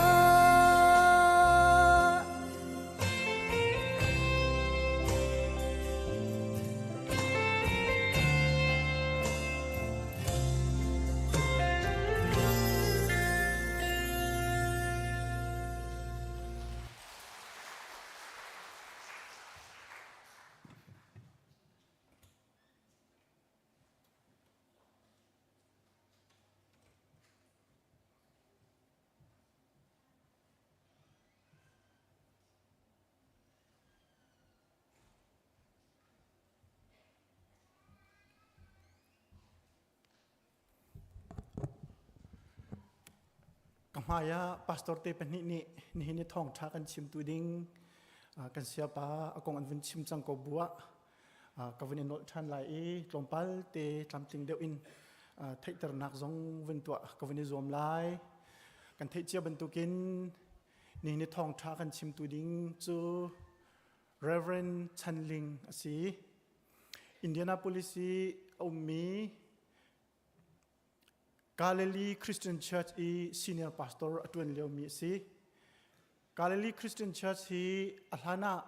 S9: Ka hmai ah pastor te pahnih nih nihin i thawngṭha kan chimtu ding kan siapa a kong an vun chim cang ko bu ah ka vun i nolh ṭhan lai i tlawmpal te tlamtling deuh in theihternak zong vun tuah ka vun i zuam lai. Kan theih cia bantukin nihin i thawngṭha kan chimtu ding cu Reverend Chan Ling a si. Indianapolis i a ummi Galilee Christian Church i senior pastor a ṭuan liomi a si. Galilee Christian Church hi a hlan ah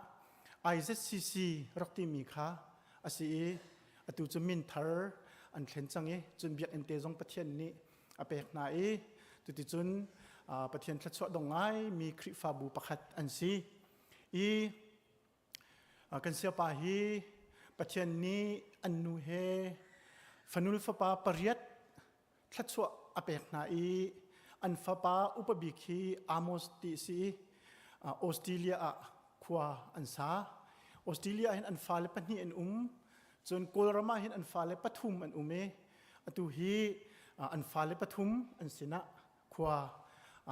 S9: IZCC rak timi kha a si i atu cu min thar an thlen cang i cun biakinn te zong Pathian nih a pek hna i cuticun Pathian thluachuah dong ngaimi Khrihfabu pakhat an si. I Kan siapa hi Pathian nih an nu he fanul fapa pariat thluachuah a pek hna i an fapa upa bik hi Amos ti a si i Australia ah khua an sa. Australia ah hin an fale pahnih an um. Cun Kawlram ah hin an fale pathum an um i atu hi an fale pathum an sinah khua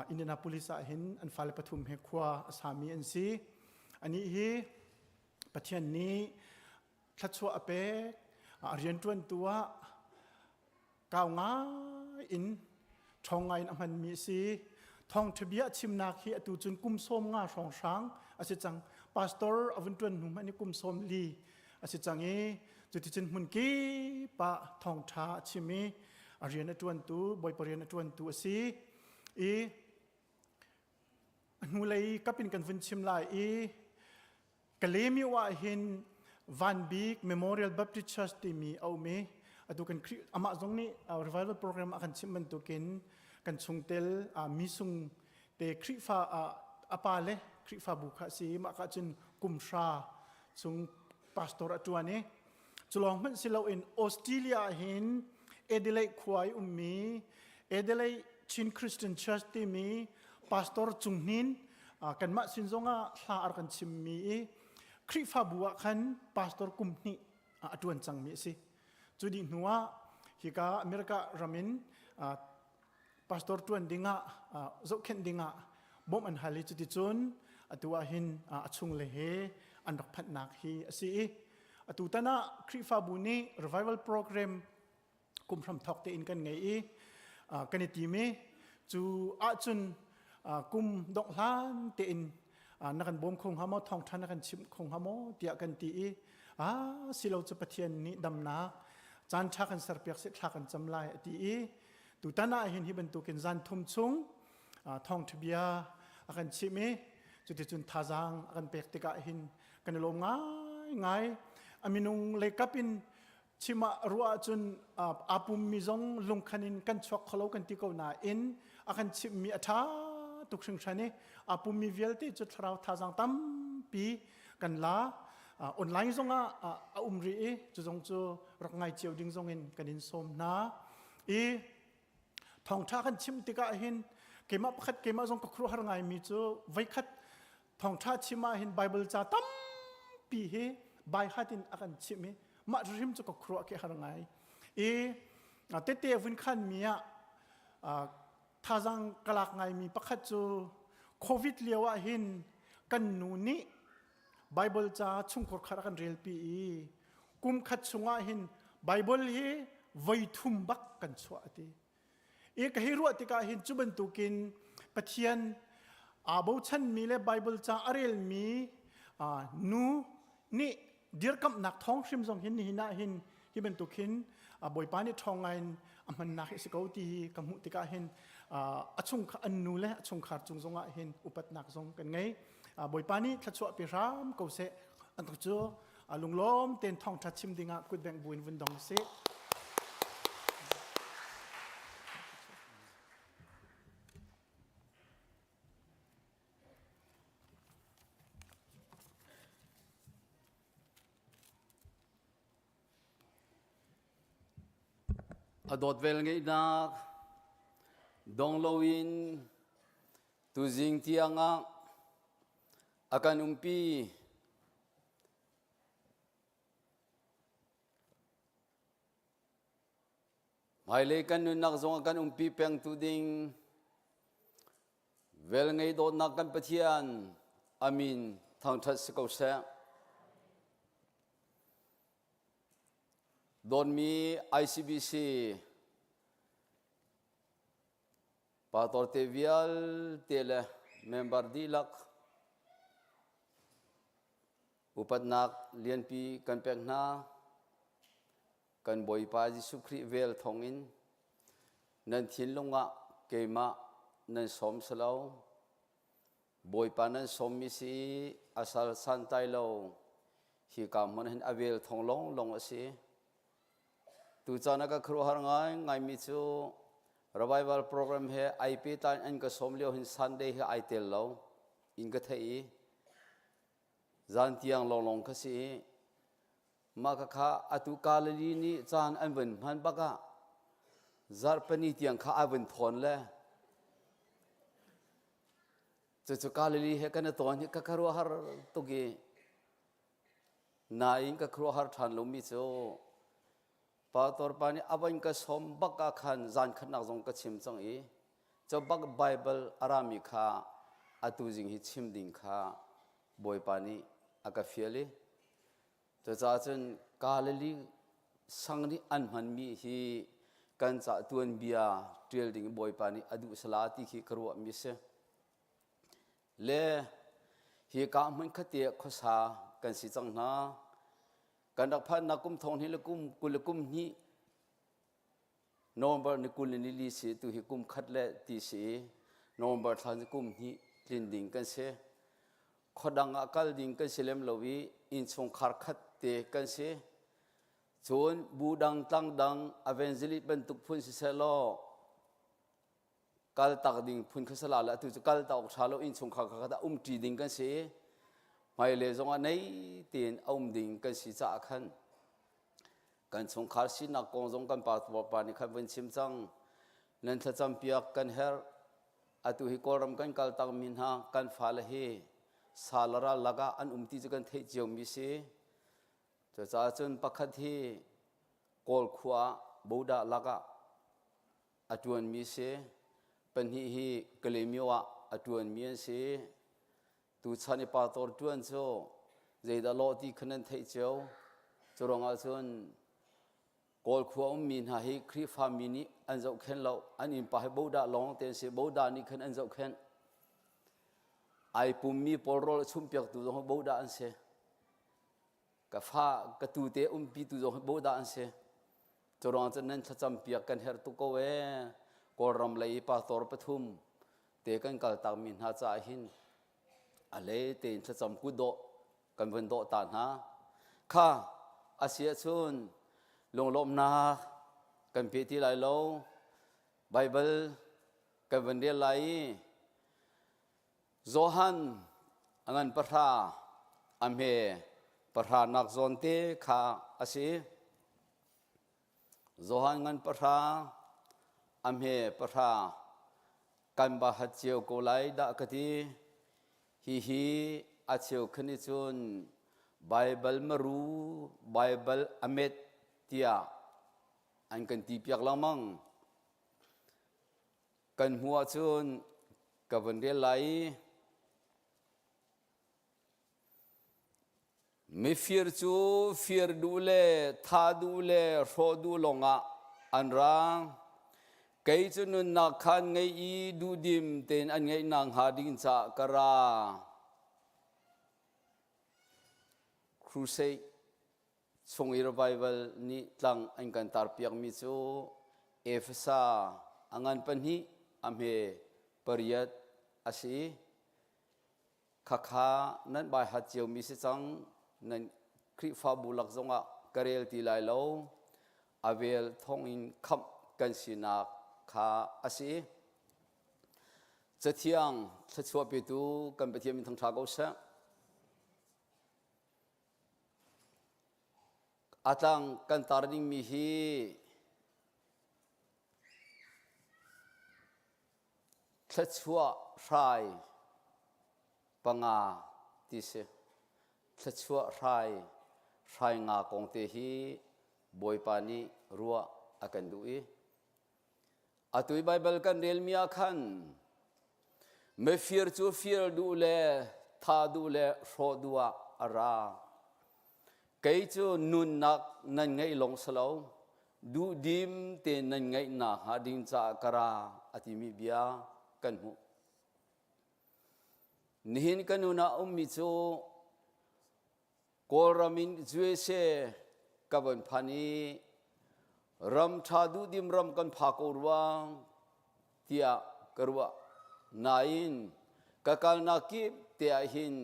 S9: Indianapolis ah hin an fale pathum he khua a sami an si. Anih hi Pathian nih thluachuah a pek, a rianṭuantu ah kau ngai in ṭhawng ngai in a hmanmi a si. Thawngṭha bia chimnak hi atu cun kum sawm nga hrawnghrang a si cang. Pastor a vun ṭuan hnu hmanh hi kum sawm li a si cang i cuticun hmun kip ah thawngṭha a chim i a rian a ṭuantu Bawipa rian a ṭuantu a si i a hnulei kap in kan vun chim lai i Kalaymyo ah hin Van Bik Memorial Baptist Church timi a um i atu kan Khrih amah zong nih revival program a kan chimh bantukin kan chungtel mi sung te Khrihfa a pa le Khrihfabu kha a si i mah ka cun kum hra chung pastor a ṭuan i Culawng hmanh si loin Australia ah hin Adelaide khua i ummi Adelaide Chin Christian Church timi pastor Cung Hnin kanmah sin zongah hla ar kan chimmi i Khrihfabu ah khan pastor kum hnih a ṭuan cangmi a si. Cu dih hnu ah hika America ram in pastor ṭuan dingah zohkhenh dingah bawmh an hal i cuticun atu ah hin a chungle he an rak phanhnak hi a si i atu tan ah Khrihfabu nih revival program kum hram thawk tein kan ngei i kan i tim i cu ahcun kum dongh hlan tein na kan bawm kho hnga maw thawngṭha na kan chimh kho hnga maw tiah kan ti i a silo cu Pathian nih damnak caan ṭha kan serpiak seh thla kan cam lai a ti i tutan ah hin hi bantukin zan thum chung thawngṭha bia a kan chimh i cuticun thazaang a kan pek tikah hin kan i lawm ngaingai a minung leikap in. Chim ah ruah ahcun aa pummi zong lungkhan in kan chuak kholo kan ti ko nain a kan chimhmi a ṭha tuk hringhran i aa pummi vialte cu thlarau thazaang tampi kan la. Online zongah a um rih i cu zong cu rak ngai cio ding zong in kan in sawm hna. I thawngṭha kan chim tikah hin keimah pakhat keimah zong ka khuaruahhar ngaimi cu voikhat thawngṭha chim ah hin Bible ca tampi hi baihat in a kan chimh i mah hrim cu ka khuaruah khi har ngai. I tete vun khan mi ah thazaang ka lak ngaimi pakhat cu COVID lio ah hin kan nu nih Bible ca chungkhur khat a kan relpi i kum khat chungah hin Bible hi voi thum bak kan chuah a ti. I ka hei ruah tikah hin cu bantukin Pathian aa bochanmi le Bible ca a relmi nu nih dirkamhnak thawng hrim zong hin nihin ah hin hi bantuk hin Bawipa nih ṭhawng ngai in a hmannak hi a si ko ti hi ka hmuh tikah hin a chungkhar an nu le a chungkhar cung zongah hin upatnak zong kan ngei. Bawipa nih thluachuah pe hram ko seh. An cu lunglawm tein thawngṭha chim dingah kutbengh buin vun dong sih.
S12: A dawt vel ngeihnak dong loin tuzing tiangah a kan umpi. Hmailei kan nunnak zong a kan umpi pengtu ding velngei dawtnak kan Pathian amin thangṭhat si ko seh. Dawtmi ICBC pastor te vialte le member dihlak upatnak lianpi kan pek hna. Kan Bawipa Jesuh Khrih vel thawngin nan thinlung ah keimah nan sawm si lo. Bawipa nan sawmmi si a sal santlai lo. Hika hmun hin a vel thawng lawnglawng a si. Tucaan ah ka khuaruahhar ngaingaimi cu revival program he ai pehtlai an ka sawm lio hin Sunday hi ai tel lo in ka theih i zan tiang lawnglawng ka si i mah khakha atu Galilee nih caan an vun hman bak ah zarhpini tiang kha ai vun thawn le cucu Galilee he kan i tawn hi ka khuaruahhar tuk i nain ka khuaruahhar ṭhan lomi cu pastor pa nih a van ka sawm bak ah khan zan khatnak zong ka chim cang i cu bak Bible a rami kha atu zing hi chim ding kha Bawipa nih a ka fial i cucaah cun Galilee sang nih an hmanmi hi kan ca tuanbia ṭial ding Bawipa nih a duh sala ti khi ka ruahmi a si. Le hi ka hmun khat te khuasa kan si cang hna. Kan rak phannak kum thong hnih le kum 20 le kum hnih November ni 20 le ni li si tu hi kum khat le ti si November thla ni kum hnih tlin ding kan si. Khuadang ah kal ding kan si lem lo i innchungkhar khat te kan si. Cun bu dang tlang dang evangelist bantuk phun siseh law kaltak ding phun kha sala le atu cu kaltak awk ṭha lo innchungkhar kha khat ah umṭi ding kan si hmailei zongah nei tein a um ding kan si caah khan kan chungkhar sinak kong zong kan pastor pa nih khan vun chim cang nan thlacam piak kan herh atu hi kawlram kan kaltak mi hna kan fale hi sal ral lakah an um ti cu kan theih cio mi si cucaah cun pakhat hi kawl khua bodah lakah a ṭuanmi si. Pahnih hi Kalaymyo ah a ṭuanmi an si. Tuchan i pastor ṭuan cu zeidah lawh ti kha nan theih cio. Cu ruangah cun Kawl khua ummi hna hi Khrihfa mi nih an zohkhenh lo. An innpa hi bodah lawng te an si. Bodah nih khan an zohkhenh. Ai pummi pawl rawl a chumhpiaktu zong bodah an si. Ka fa ka tu te umpitu zong hi bodah an si. Curuang cun nan thlacam piak kan herh tuk ko ee. Kawlram lei i pastor pathum te kan kaltak mi hna caah hin a hlei tein thlacam kutdawh kan vun dawh ta hna. Kha a si ahcun. Lunglawmhnak kan pe ti lai lo. Baibal kan van rel lai i Johan a ngan pahra a hme pahra nak zawn te kha a si. Johan ngan pahra a hme pahra kan ba hat cio ko lai dah ka ti. Hihi a cheu khan i cun Baibal maru, Baibal a met tiah an kan ti piak lengmang. Kan hmuh ahcun ka vun rel lai i Mifir cu fir duh le tha duh le hrawh duh lawngah an ra. Kei cu nunnak khan ngei i duhdim tein an ngeihnak hnga ding caah ka ra. Crusade chung i revival nih tlang an kan tarpiakmi cu Efesa a ngan pahnih a hme pariat a si. Khakha nan baihat ciomi si cang nan Khrihfabu lak zongah ka rel ti lai lo a vel thawngin khamh kan sinak kha a si. Cathiang thluachuah petu kan Pathian min thangṭha ko seh. A tlang kan tar dingmi hi Thluachuah hrai panga ti si. Thluachuah hrai hrai nga kong te hi Bawipa nih ruah a kan duh i atu i Baibal kan relmi ah khan mifir cu fir duh le tha duh le hrawh duh ah a ra. Kei cu nunnak nan ngeih lawng si lo, duhdim tein nan ngeihnak hnga ding caah ka ra a timi bia kan hmuh. Nihin ka nun ah ummi cu Kawlram in USA ka von phan i ram ṭha duhdim ram kan pha ko ruang tiah ka ruah. Nain ka kalnak kip te ah hin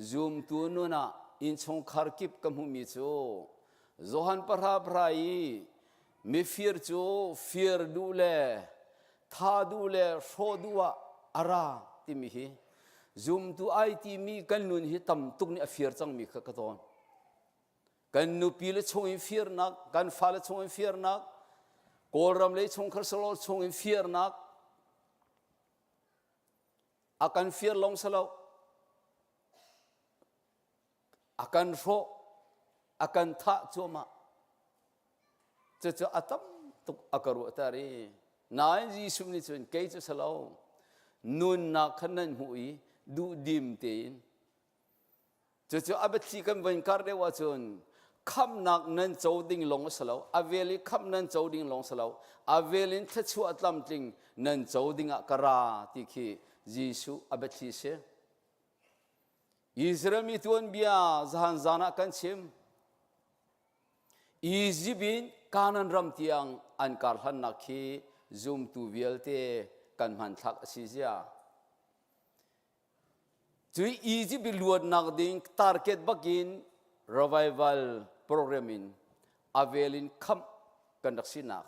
S12: zumtu nun ah innchungkhar kip ka hmuhmi cu Johan pahra pahra i mifir cu fir duh le tha duh le hrawh duh ah a ra timi hi zumtu ai timi kan nun hi tam tuk nih a fir cangmi kha ka tawn. Kan nupi le chung in firnak, kan fale chung in firnak, Kawlram lei chungkhar salo chung in firnak, a kan fir long salo, a kan hrawh, a kan thah cuahmah. Cucu a tam tuk a ka ruahter i nain Jesuh nih cun kei cu salo nunnak kha nan hmuh i duhdim tein Cucu a biathli kan von kar deuh ahcun khamhnak nan co ding lawng a si lo. A vel i khamh nan co ding lawng si lo. A vel in thluachuah tlamtling nan co ding ah ka ra ti khi Jesuh a biathli si. Israel mi tuanbia zahan zan ah kan chim. Egypt in Canaan ram tiang an kar hlannak khi zumtu vialte kan hmanthlak a si zia. Cu Egypt i luatnak ding target bakin revival program in a vel in khamh kan rak sinak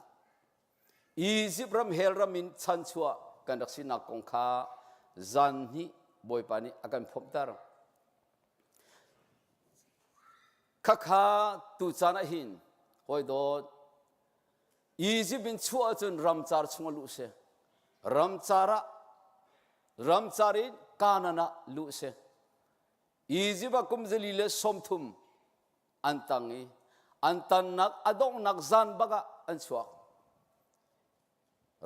S12: Egypt ram hell ram in chanchuah kan rak sinak kong kha zan hnih Bawipa nih a kan phomhter. Khakha tu caan ah hin hawi dawt Egypt in chuah ahcun ramcar chung ah luh si. Ramcar ah ramcar in Canaan ah luh si. Egypt ah kum zali le 30 an tang i an tannak a donghnak zan bak ah an chuak.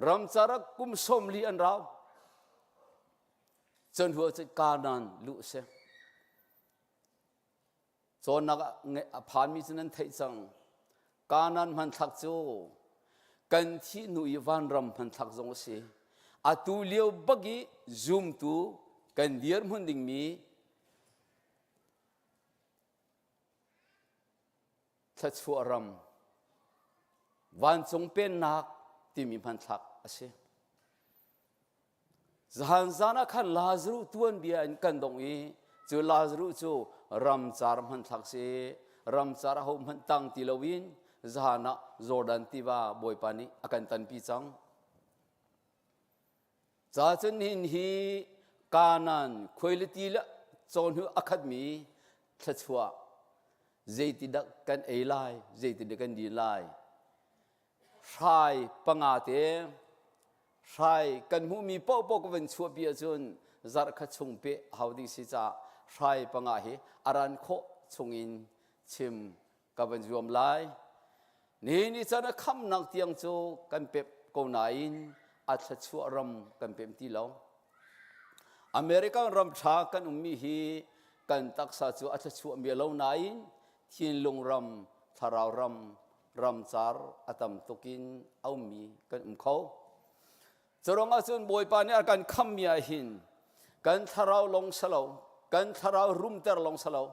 S12: Ramcar ah kum 40 an rau. Cun hnu ah Canaan luh si. Cawnnak a phanmi cu nan theih cang. Kanaan hmanthlak cu kan thih hnu i vanram hmanthlak zong a si. Atu lio bak i zumtu kan dirhmun dingmi thluachuah ram vancung pennak timi hmanthlak a si. Zahan zan ah khan Lazaruh tuanbia in kan dong i cu Lazaruh cu ramcar hmanthlak si ramcar aho hmanh tang ti loin Zahan ah Jordan tiva Bawipa nih a kan tanpi cang. Ca cun hin hi Kanaan khuailiti le cawhnu a khatmi thluachuah zeitidah kan ei lai, zeitidah kan din lai. Hrai panga te hrai kan hmuhmi paohpaoh ka van chuahpi ahcun zarh khat chung peh hau ding si caah hrai panga hi a ran khawh chungin chim ka van zuam lai. Nihin ni caan a khamnak tiang cu kan pep ko nain a thluachuah ram kan pem ti lo. American ram ṭha kan ummi hi kan taksa cu a thluachuah mi lo nain thinlung ram, thlarau ram, ramcar a tam tuk in a ummi kan um kho. Curuang ahcun Bawipa nih a kan khammi ah hin kan thlarau lawng salo, kan thlarau rumter lawng salo,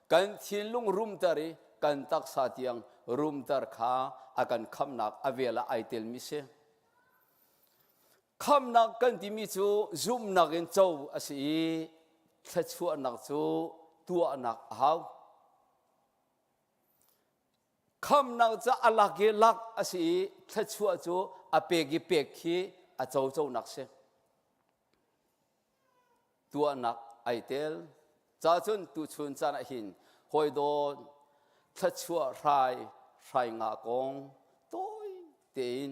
S12: kan thinlung rumter i kan taksa tiang rumter kha a kan khamnak a vel ah ai telmi si. Khamnak kan timi cu zumhnak in co a si i thluachuahnak cu tuahnak a hau. Khamnak cu a lak i lak a si i thluachuah cu a pek i pek khi a coconak si. Tuahnak ai tel. Ca cun tuchun caan ah hin hawi dawt thluachuah hrai hrai nga kong tawi tein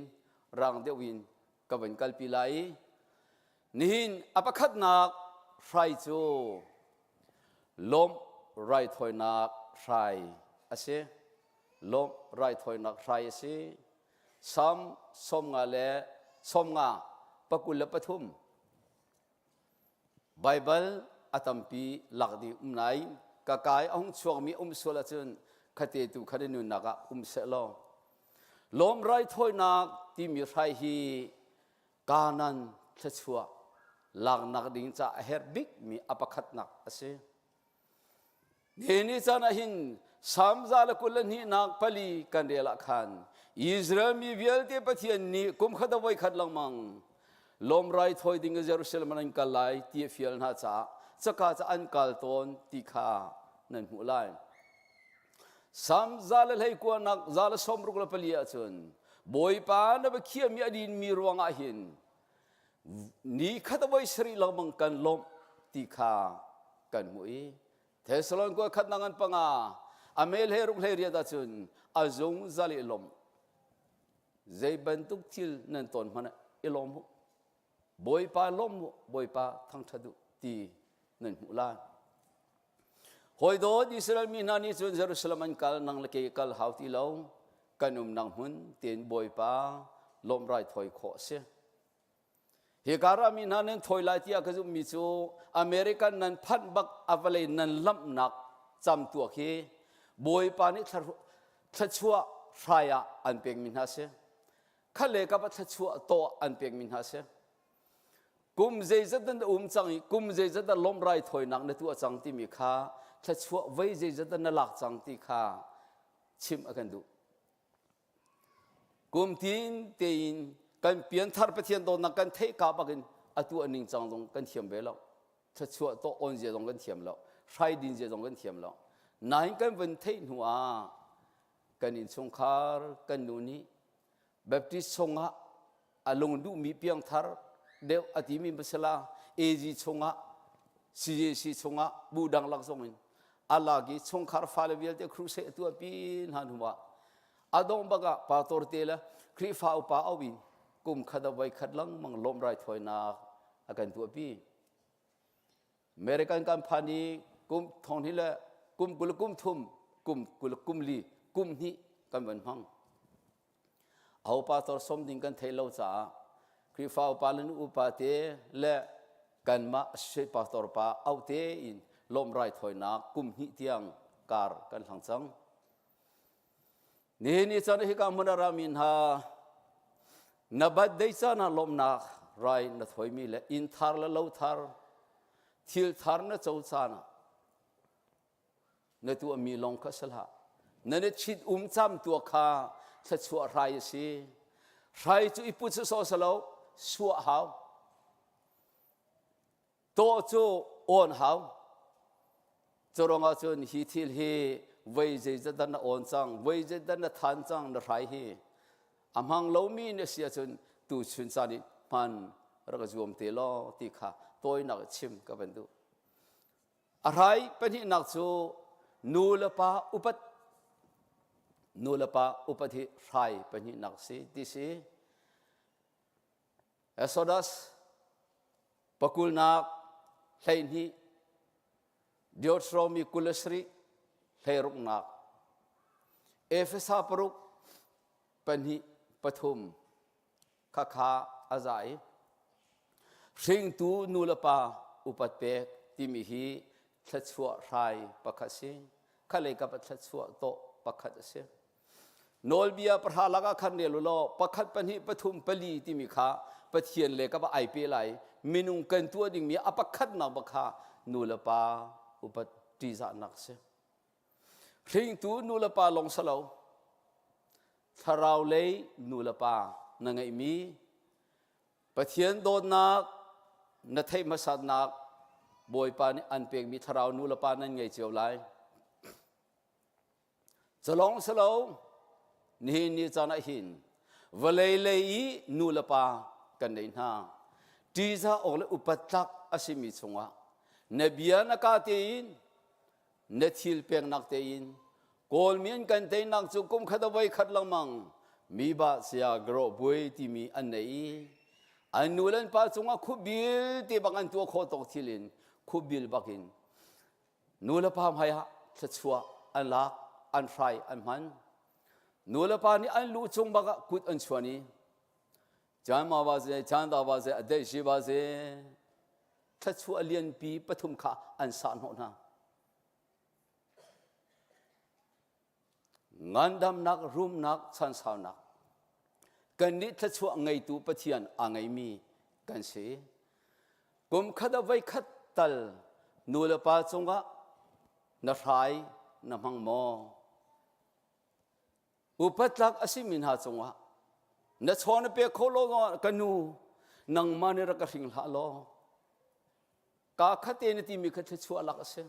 S12: rang deuh in ka van kalpi lai. Nihin a pakhatnak hrai cu Lawmh raithawinak hrai a si. Lawmh raithawinak hrai a si. Salm 90 le 90 23. Baibal a tampi lak ding um nain ka kai a hung chuakmi um sual ahcun khate tu kha na nunnak ah um seh law. Lawm raithawinak timi hrai hi Kanan thluachuah laknak ding ca a herh bikmi a pakhatnak a si. Ni ni caan ah hin Salm 122 pali kan rel ah khan Israel mi vialte Pathian nih kum khat a voi khat lengmang lawm rai thawi ding Jerusalem an kal lai ti a fial hna caah caka ca an kal tawn ti kha nan hmuh lai. Salm 129 164 ahcun Bawipa na biakhiahmi a dinmi ruangah hin ni khat a voi sarih lengmang kan lawmh ti kha kan hmuh i Thessalon kua khat nangan panga a mel he ruk hlei riat ahcun a zungzal i lawmh zei bantuk thil nan ton hmanh i lawm u Bawipa lawm u Bawipa thangṭhat u ti nan hmuh lai Hawi dawt Israel mi hna nih cun Jerusalem an kal nang le kei kal hau ti lo kan umnak hmun tein Bawipa lawmh raithawi khawh a si. Hi kara mi hna nan thawi lai tiah ka zumhmi cu American nan phanh bak a vawlei nan lamhnak camtuak hi Bawipa nih thluachuah hrai ah an pekmi hna si. Khat le kap ah thluachuah tawh an pekmi hna si. Kum zeizat na um cang i kum zeizat dah lawmh raithawinak na tuah cang timi kha thluachuah voi zeizat dah na lak cang ti kha chimh a kan duh. Kum tin tein kan pianthar Pathian dawtnak kan theih ka bakin a tuah ning cang zong kan thiam ve lo. Thluachuah to on zia zong kan thiam lo. Hrai din zia zong kan thiam lo. Nain kan vun theih hnu ah kan innchungkhar kan nu nih Baptist chungah a lung duhmi piangthar deuh a timi masala AG chungah CJC chungah bu dang lak zong in a lak i chungkhar fale vialte crusade a tuahpi hna hnu ah a dongh bak ah pastor te le Khrihfa upa au in kum khat a voi khat lengmang lawmh raithawinak a kan tuahpi. American kan phan i kum thong hnih le kum 20 kum thum kum 20 kum li kum hnih kan van hmang. Aho pastor som ding kan theih lo caah Khrihfa upa le nu upa te le kanmah associate pastor pa auh tein lawmh raithawinak kum hnih tiang kar kan hlang cang. Nihin ni caan hika hmun a rami hna na birthday caan ah lawmhnak rai na thawimi le inn thar le lo thar thil thar na co caan ah na tuahmi lawng kha si hlah. Na na chit um cam tua kha thluachuah hrai a si. Hrai cu i put sawsawh si lo, suah hau. Tawh cu awn hau. Cu ruangah cun hi thil hi Voi zeizat dah na awn cang, voi zeizat dah na than cang na hrai hi. A hmang lomi na si ahcun tu chun caan in hman rak zuam te law ti kha tawinak chim ka van duh. A hrai pahnihnak cu nu le pa upat nu le pa upat hi hrai pahnihnak si ti si. Exodus pakulnak 12 Deuteronomy 27 hleiruknak Efesa paruk pahnih pathum khakha a za i hringtu nu le pa upat pek timi hi thluachuah hrai pakhat si khalei kap ah thluachuah tawh pakhat a si Nawlbia pahra lakah khan rel u law pakhat pahnih pathum pali timi kha Pathian le ka va ai pe lai minung kan tuah dingmi a pakhatnak bak kha nu le pa upat ṭihzahnak a si. Hringtu nu le pa lawng si lo thlarau lei nu le pa na ngeihmi Pathian dawtnak na theih hmasatnak Bawipa nih an pekmi thlarau nu le pa nan ngei cio lai. Calong si lo nihin ni caan ah hin vawlei lei i nu le pa kan nei hna. Ṭihzah awk le upat tlak a simi chungah na bia na ka tein na thil peknak tein Kawlmi an kan teinak cu kum khat a voi khat lengmang mi ba sia gro buai timi an nei i an nu le an pa cungah khubil te bak an tuah khawh tawk thil in khubil bakin Nu le pa hmai ah thluachuah an lak, an hrai, an hman. Nu le pa nih an lu cung bak ah kut an chuan i chan ma ba ze, chan da ba ze, a dei shi ba ze, thluachuah lianpi pathum kha an sah hnawh hna. Ngandamnak, rumnak, chansaunak. Kannih thluachuah ngeitu Pathian aa ngeimi kan si. Kum khat ah voi khat tal nu le pa cungah na hrai na hmang maw? Upat tlak a simi hna cungah na chaw na pek kho lo ka nu nangmah nih rak ka hring hlah law Ka khate na timi kha thluachuah lak a si.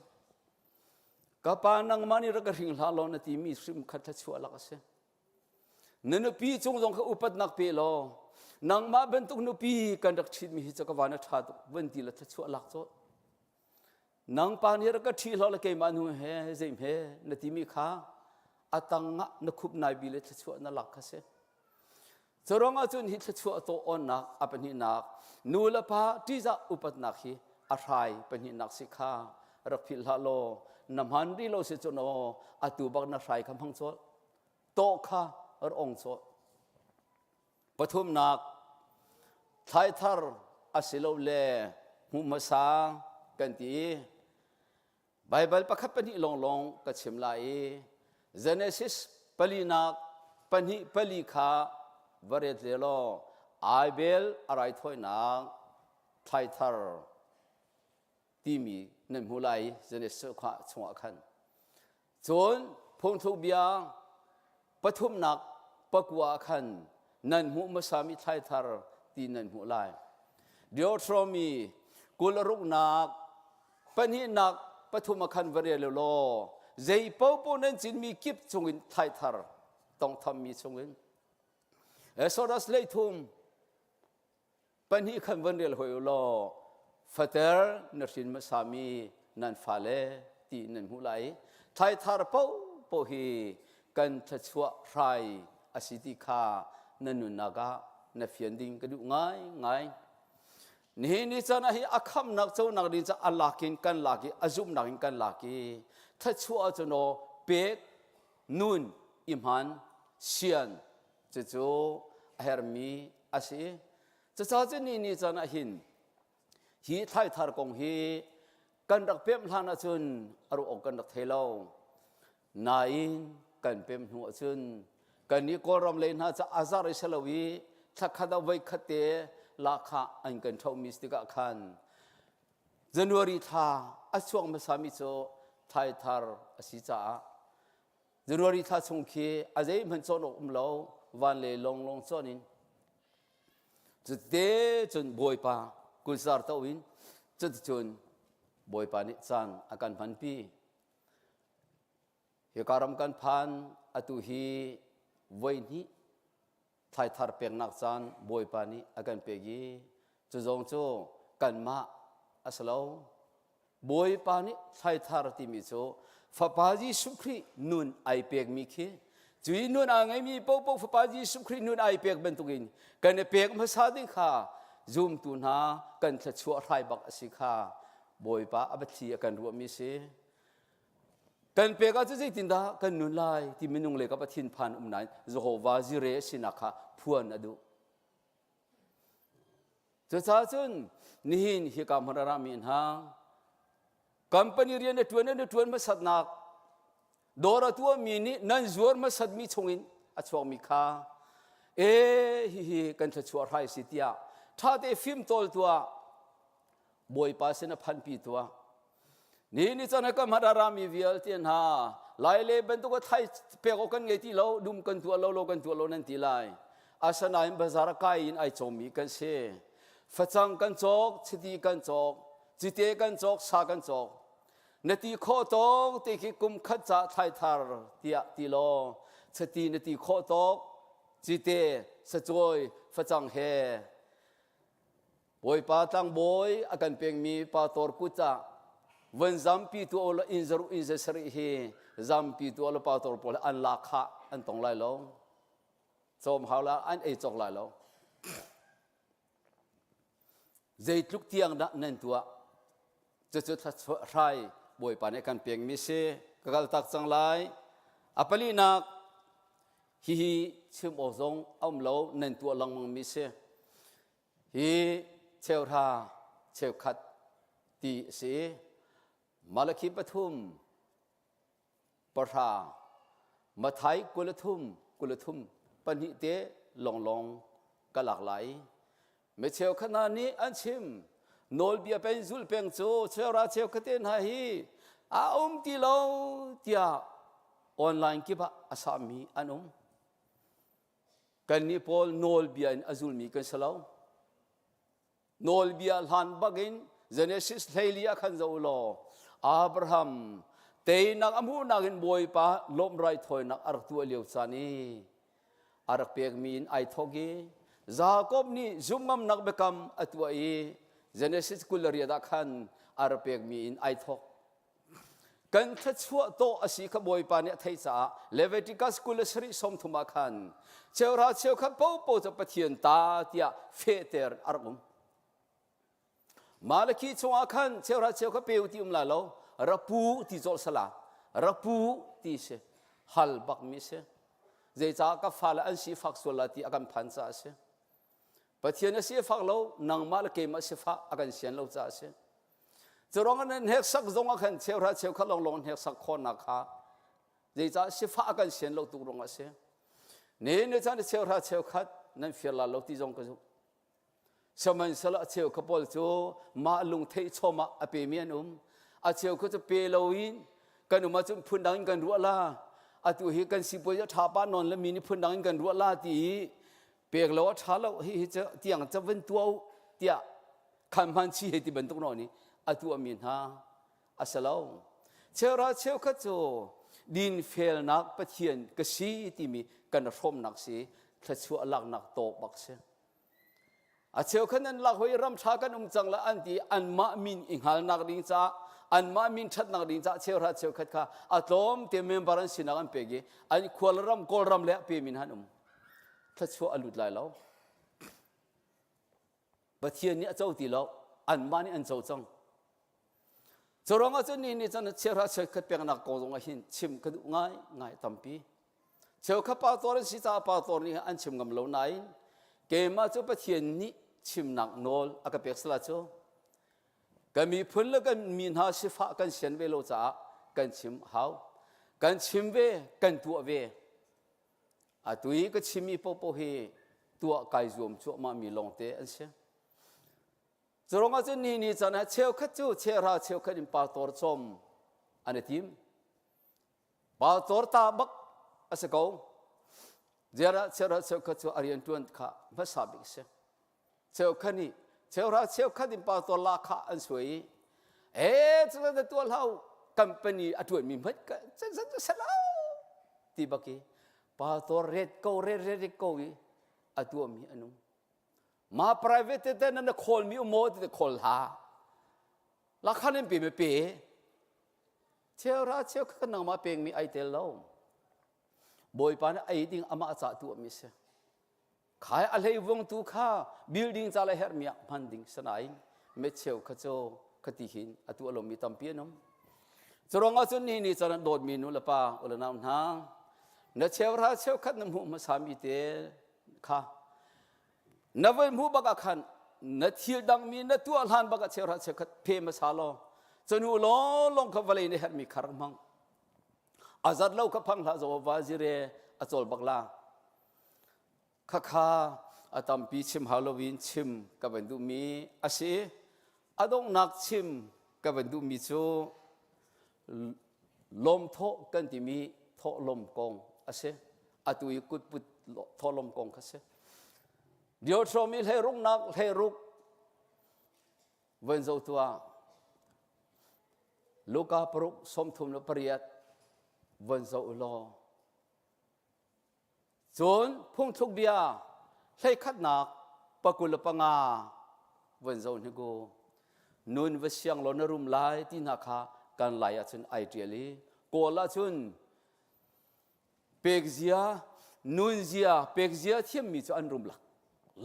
S12: Ka pa nangmah nih rak ka hring hlah law na timi hrim kha thluachuah lak a si. Na nupi cung zong kha upatnak pe law nangmah bantuk nupi kan rak ṭhitmi hi cu ka van a ṭha tuk van ti la thluachuah lak cawt. Nang pa nih rak ka ṭhi hlah la keimah nu he zeim he na timi kha a tang ah na khup nai bi le thluachuah na lak kha si. Curuangah cun hi thluachuah tawh awnnak a pahnihnak nu le pa ṭihzah upatnak hi a hrai pahnihnak si kha rak philh hlah law na hman rih lo si cun aw atu bak na hrai kha hmang cawlh tawh kha rak ong cawlh pathumnak thlaithar asilole hmuh hmasa kan ti i Baibal pakhat pahnih lawnglawng ka chim lai i Genesis palinak pahnih pali kha va ret le law Abel a raithawinak thlaithar timi nan hmu lai Genesis chungah khan. Cun phungthluk bia pathumnak pakua ah khan nan hmuh hmasami thlaithar ti nan hmuh lai. Deuteronomy 20 ruknak pahnihnak pathum ah khan va rel u law zei paohpaoh nan cinmi kip chungin thlaithar tongthammi chungin Exodus leithum pahnih khan van rel hoi u law fater na hrin hmasami nan fale ti nan hmuh lai thlaithar paohpaoh hi kan thluachuah hrai a si ti kha na nunnak ah na fian ding ka duh ngai ngai nihin ni caan ah hi a khamnak conak ding ca a lak in kan lak i a zumhnak in kan lak i thluachuah ahcun aw pek nun i hman sian Cucu a herhmi a si. Cucaah cun ni ni caan ah hin hi thlaithar kong hi kan rak pemh hlan ahcun a ruah awk kan rak thei lo. Nain kan pemh hnu ahcun kan nih Kawlram lei hna ca a zar i si lo i thlakhat ah voi khat te lahkhah an kan ṭhohmi si tikah khan January thla a chuak hmasami cu thlaithar a si caah January thla chung khi a zeihmanh cawn awk um lo van le longlong cawn in cute cun Bawipa kutzar to in cuticun Bawipa nih caan a kan hmanpi. Hika ram kan phan atu hi voi hnih thlaithar peknak caan Bawipa nih a kan pek i cu zong cu kanmah a si lo. Bawipa nih thlaithar timi cu Fapa Jesuh Khrih nun ai pekmi khi cui nun aa ngeimi popo Fapa Jesuh Khrih nun ai pek bantukin kan i pek hmasa ding kha zumtu hna kan thluachuah hrai bak a si kha Bawipa a biathli a kan ruahmi si. Kan pek ahcun zeitindah kan nun lai ti minung le ka Pathian phan um nain Jehovah Jireh sinak kha phuan a duh. Cucaah cun nihin hika hmun a rami hna company rian a ṭuan na ṭuan hmasatnak dawr a tuahmi nih nan zuar hmasatmi chungin a chuakmi kha e hihi kan thluachuah hrai si tiah ṭhate fim tawl tuah Bawipa sin a phanpi tuah. Ni ni chan ka hmat rami vialte hna lai le bantuk a thlai pek awk kan ngei ti lo dum kan tuah lo lo kan tuah lo nan ti lai asanain bazar kai in ai cawmmi kan si facang kan cawk chiti kan cawk cite kan cawk sa kan cawk na ti khawh tawk ti khi kum khat ca thlai thar tiah ti law chiti na ti khawh tawk cite sacawi facang he Bawipa tlangbawi a kan pekmi pastor kut ah von zampi tu ulaw inn zaruh inn zasarih hi zampi tu ulaw pastor pawl an lak khah an tong lai lo. Cawm hau la an ei cawk lai lo. Zeitluk tiang dah nan tuah? Cucu hrai Bawipa nih kan pekmi si. Ka kal tak cang lai. A palinak hihi chim awk zong a um lo nan tuah lengmang mi si. Hi cheuhra cheukhat ti a si. Malakhi pathum pahra Mathai 23 23 pahnih te longlong ka lak lai. Mi cheukhat hna nih an chim nawlbia peng zulh peng cu cheuhra cheukhat te hna hi a um ti lo tiah online kip ah a sami an um. Kannih pawl nawlbia in a zulmi kan si lo. Nawlbia hlan bakin Genesis hleili ah khan zoh law Abraham teinak a hmuhnak in Bawipa lawmh raithawinak a rak tuah lio caan i a rak pekmi in ai thawk i Jakob nih zumhngamnak biakam a tuah i Genesis 28 ah khan a rak pekmi in ai thawk. Kan thluachuah tawh a si kha Bawipa nih a theih caah Leviticus 27 30 ah khan cheuhra cheukhat popo cu Pathian ta tiah fehter a rak um. Malakhi chungah khan cheuhra cheukhat peu ti um la lo rapu ti cawlh sala rapu ti si hal bak mi si zeicah ka fale an si fak sual la ti a kan phan caah a si Pathian a si fak lo nangmah le keimah sifah a kan sian lo caah a si Curuangah nan hneksak zong ah khan cheuhra cheukhat lawnglawng hneksak khawhnak kha zeicah sifah a kan sian lo tuk ruangah a si. Nihin ni caan cheuhra cheukhat nan fir la lo ti zong ka zumh. Sihmanhsehlaw a cheu kha pawl cu mah lungtheih chawm ah a pemi an um. A cheu kha cu pe loin kan um ahcun phundang in kan ruah la. Atu hi kan sipuai a ṭha pa nawn le mi nih phundang in kan ruah la ti i pek lo a ṭha lo hi hi cu tiang ca van tuah u tiah khan hman chi hei ti bantuk nawn i a tuahmi hna a si lo. Cheuhra cheukhat cu dinfelnak Pathian ka si timi kan hrawmnak si thluachuah laknak tawk bak si. A cheukhat nan lak hoi ram ṭha kan um cang la an ti anmah min i hngalnak ding caah anmah min ṭhatnak ding caah cheuhra cheukhat kha a tlawm te member an sinak an pek i an khual ram kawlram le a pe min han um thluachuah a lut lai lo. Pathian nih a co ti lo anmah nih an co cang cu ruangah cun ni nih cun cheuhra cheukhat peknak kong zong ah hin chim ka duh ngai ngai tampi cheukhat pastor an si caah pastor nih an chim ngam lo nain keimah cu Pathian nih chimnak nawl a ka pek sala cu kan miphun le kan mi hna sifah kan sian ve lo caah kan chim hau kan chim ve kan tuah ve Atu i ka chimmi paohpaoh hi tuah kai zuam cuahmahmi lawngte an si. Curuang ah cun ni ni caan ah cheukhat cu chehra cheukhat in pastor cawm an i tim. Pastor ta bak a si ko. Ziarah chehra cheukhat cu a rianṭuan kha hmasa bik a si. Cheukhat nih cheuhra cheukhat in pastor la kha an suai i e cu na tuah hlah u. company a ṭuanmi hmanh ka selo ti bak i pastor ret ko ret ret ret ko i a tuahmi an um. Ma private te na na khawl mi um maw ti te khawl hla. Lakhan in pe me pe. Cheu ra cheu kha nangmah pengmi ai tel lo. Bawipa nih ei ding amah ca tuahmi si. Khai a hlei vung tu kha building ca le herhmi ah hman ding sanain me cheu kha cu khati hin a tuah lomi tampi an um. Curuang ahcun ni ni caan dawtmi nu le pa u le nau hna na cheu ra cheu khat na hmuh hmasa mi te kha na voi hmuh bak ah khan na thil dangmi na tuah hlan bak ah cheuhra cheukhat phe hmasa law cunu lawng kha vawlei na herhmi kha rak hmang a zat lo kha phang hlah Jehovah zire a cawl bak la khakha a tampi chim hau loin chim ka van duhmi a si a donghnak chim ka van duhmi cu lawmthawh kan timi thawhlawm kong a si atu i kutput thawhlawm kong kha si Deuteronomy hleiruknak hleiruk van zoh tuah Luka paruk 38 van zoh u law Cun phungthluk bia hleikhatnak 25 von zoh hnik u. Nun va siang law na rum lai ti hna kha kan lai ahcun ai ṭial i Kawl ahcun pekzia nunzia pekzia thiammi cu an rum lak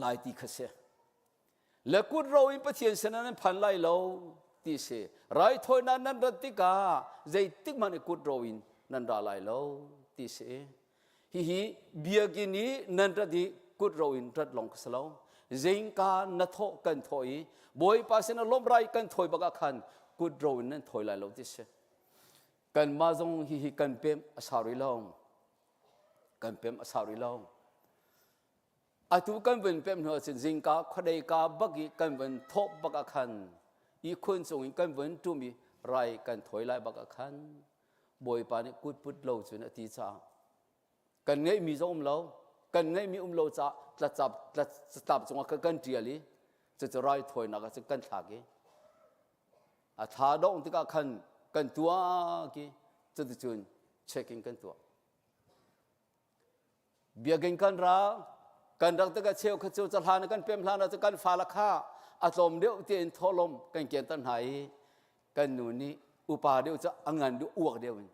S12: lai ti kha si. Le kut ro in Pathian sinah nan phan lai lo ti si. Raithawinak nan rat tikah zeitik hmanh i kut ro in nan ra lai lo ti si. Hihi biakinn i nan rat i kut ro in rat lawng ka si lo. Zingka na thawh kan thawh i Bawipa sinah lawmhrai kan thawi bak ah khan kut ro in nan thawi lai lo ti si. Kanmah zong hihi kan pem a sau rih lo. Kan pem a sau rih lo. Atu kan vun pemh hnu ahcun zingka khuadei ka bak i kan vun thawh bak ah khan ihkhun cung in kan vun ṭum i rai kan thawi lai bak ah khan Bawipa nih kutput lo cun a ti caah kan ngeihmi zong um lo kan ngeihmi um lo caah tlatlap tlatlap cungah khan kan ṭial i cucu raithawinak ah cun kan thlak i a thla dongh tikah khan kan tuak i cuticun checking kan tuah. Biakinn kan ra kan rak tikah cheu kha cu cahlan kan pem hlan ah cu kan fale kha a tlawm deuh tiin thawhlawm kan kianter hna i kan nu nih upa deuh cu a ngan deuh uak deuh in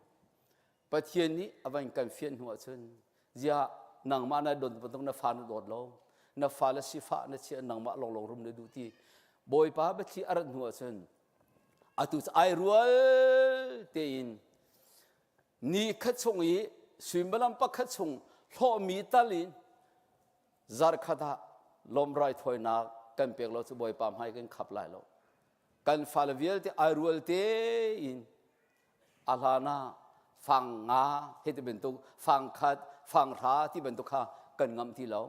S12: Pathian nih a van kan fian hnu ahcun ziah nangmah na don bantuk na fa na dawt lo na fale sifah na chia nangmah lawnglawng rum na duh ti Bawipa biathli a rat hnu ahcun atu cu ai rual tein Ni khat chung i suimilam pakhat chung hlawhmi tal in zarkhat ah lawm raithawinak kan pek lo cu Bawipa hmai kan khap lai lo. Kan fale vialte ai rual tein a hlan ah fang nga hei ti bantuk fang khat fang hra ti bantuk kha kan ngamh ti lo.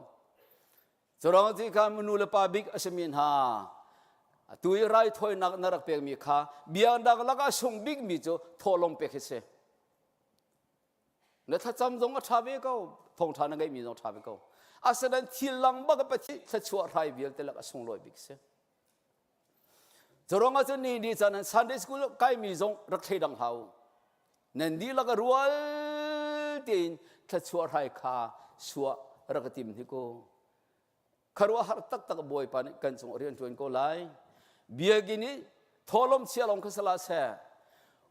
S12: Curuang ti kha nu le pa bik a simi hna atu i raithawinak na rak pekmi kha biaknak lakah sung bikmi cu thawhlawm pek hi si. Na thlacam zong a ṭha ve ko, thawngṭha na ngeihmi zong a ṭha ve ko. Asinain thil lang bak Pathian thluachuah hrai vialte lak a sunglawi bik si. Curuang ahcun ni ni caan an Sunday school kaimi zong rak thleidang hlah u. Nan dihlak a rual tein thluachuah hrai kha suah rak i tim hnik u. Khuaruahhar taktak Bawipa nih kan cung rian ṭuan ko lai. Biakinn i thawhlawm chia lawng kha sala seh.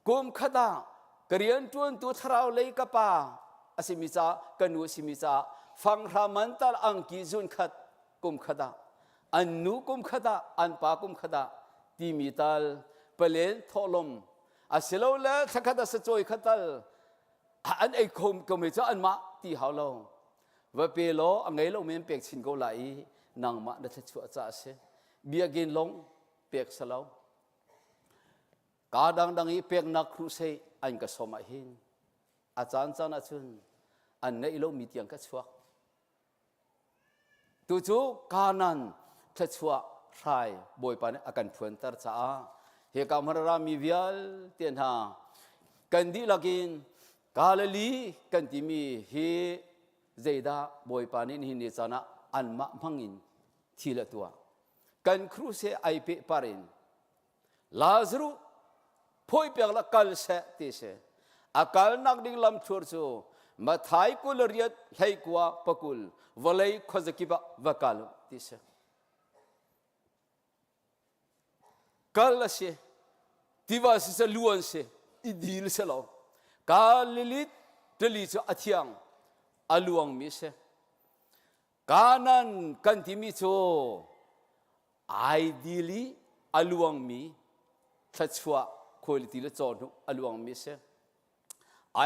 S12: Kum khat ah ka rian ṭuantu thlarau lei ka pa a simi caah ka nu a simi caah fanghra man tal angki zun khat kum khat ah an nu kum khat ah an pa kum khat ah timi tal palen thawhlawm asilole thlakhat ah sacawi khat tal an ei kho ko mi cu anmah ti hau lo va pe law a ngei lo men pek chin ko lai i nangmah na thluachuah ca a si biakinn lawng pek salo ka dangdang i peknak crusade an ka som ah hin a caan caan ahcun an ngeih lomi tiang ka chuak Tucu Kanaan thluachuah hrai Bawipa nih a kan phuanter caah hika hmun a rami vialte hna kan dihlak in Galilee kan timi hi zeidah Bawipa nih nihin ni caan ah anmah hmang in thil a tuah. Kan crusade ai pehpar in Lazarus. Phoi piak la kal seh ti si. A kalnak ding lam thlur cu Mathai 28 hleikua pakul vawlei khuazakip ah va kal ti si. Kal a si. Tiva si se luan si. I dil si lo. Galilee tili cu a thiang a luangmi si. Kanan kan timi cu ideal i a luangmi thluachuah quality le cawhnuk a luangmi si.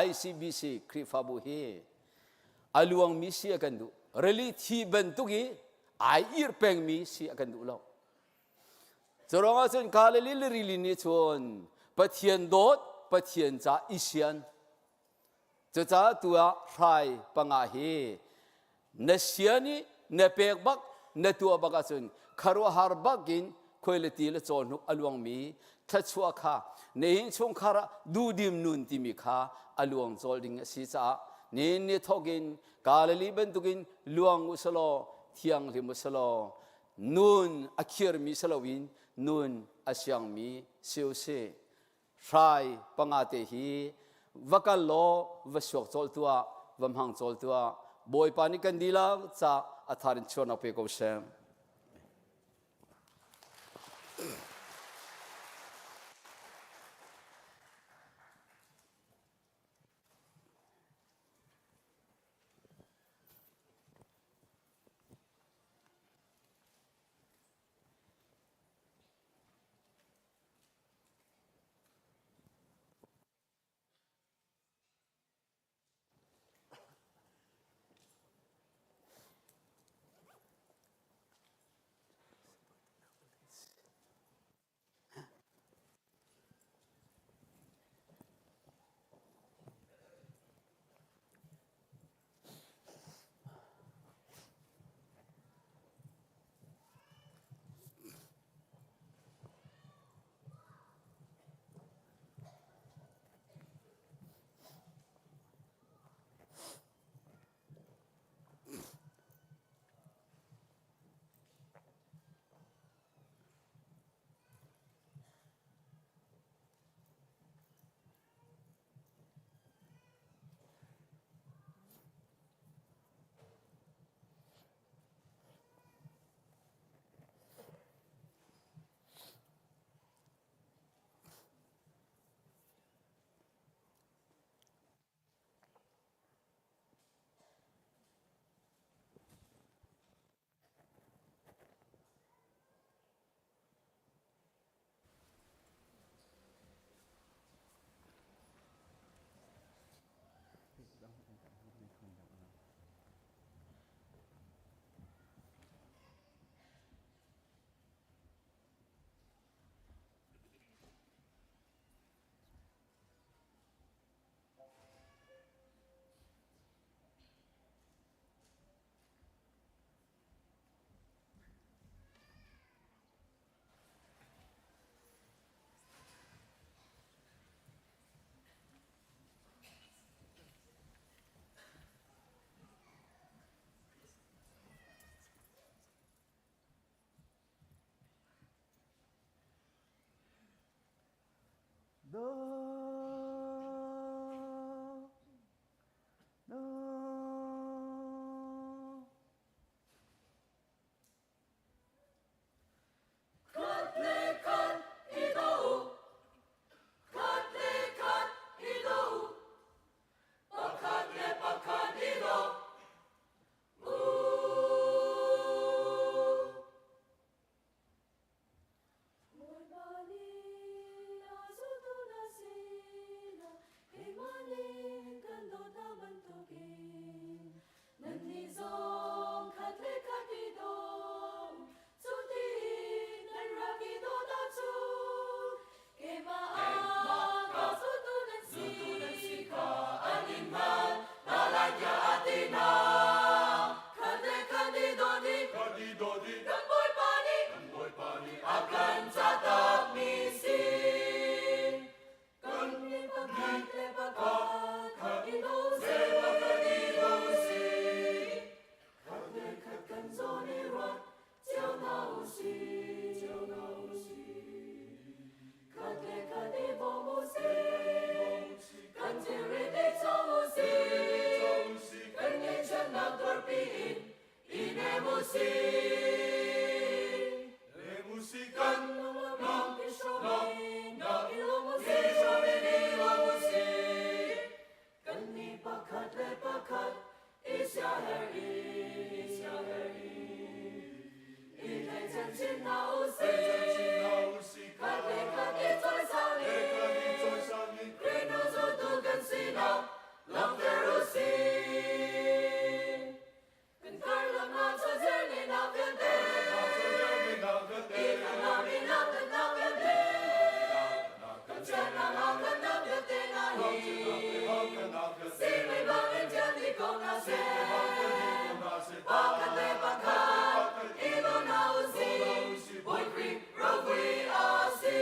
S12: ICBC Khrihfabu hi a luangmi si a kan duh. Rili thi bantuk i ai ir pengmi si a kan duh lo. Cu ruangah cun Galilee le rili nih cun Pathian dawt, Pathian ca i sian Cucaah tu ah hrai panga hi na sian i na pek bak na tuah bak ahcun khuaruahhar bak in khuailati le cawhnuk a luangmi thluachuah kha nihin chungkhar ah duhdim nun timi kha a luang cawl ding a si caah nihin ni thawk in Galilee bantukin luang u selaw thianghlim u selaw nun a khirmi si loin nun a siangmi si u sih. Hrai panga te hi va kal law va suak cawl tuah, va hmang cawl tuah. Bawipa nih kan dihlak ca a thar in chuahnak pe ko seh.
S7: usih. Lem usih kan lunglonak i lawm usih, i lawm usih. Kan nih pakhat le pakhat i siaherh i, i siaherh i, i tlaihchan chin hna usih. Khat le khat i cawisan in, Khrih hnu zultu kan sinak langhter usih. Kan karlak ah chazer neinak vialte, i khamnak minak dannak vialte, kan chiatnak hakkhatnak vialte hna hi, simei bangin ṭial dih ko hna seh. Pakhat le pakhat i daw hna usih, Bawi Khrih ropui a si.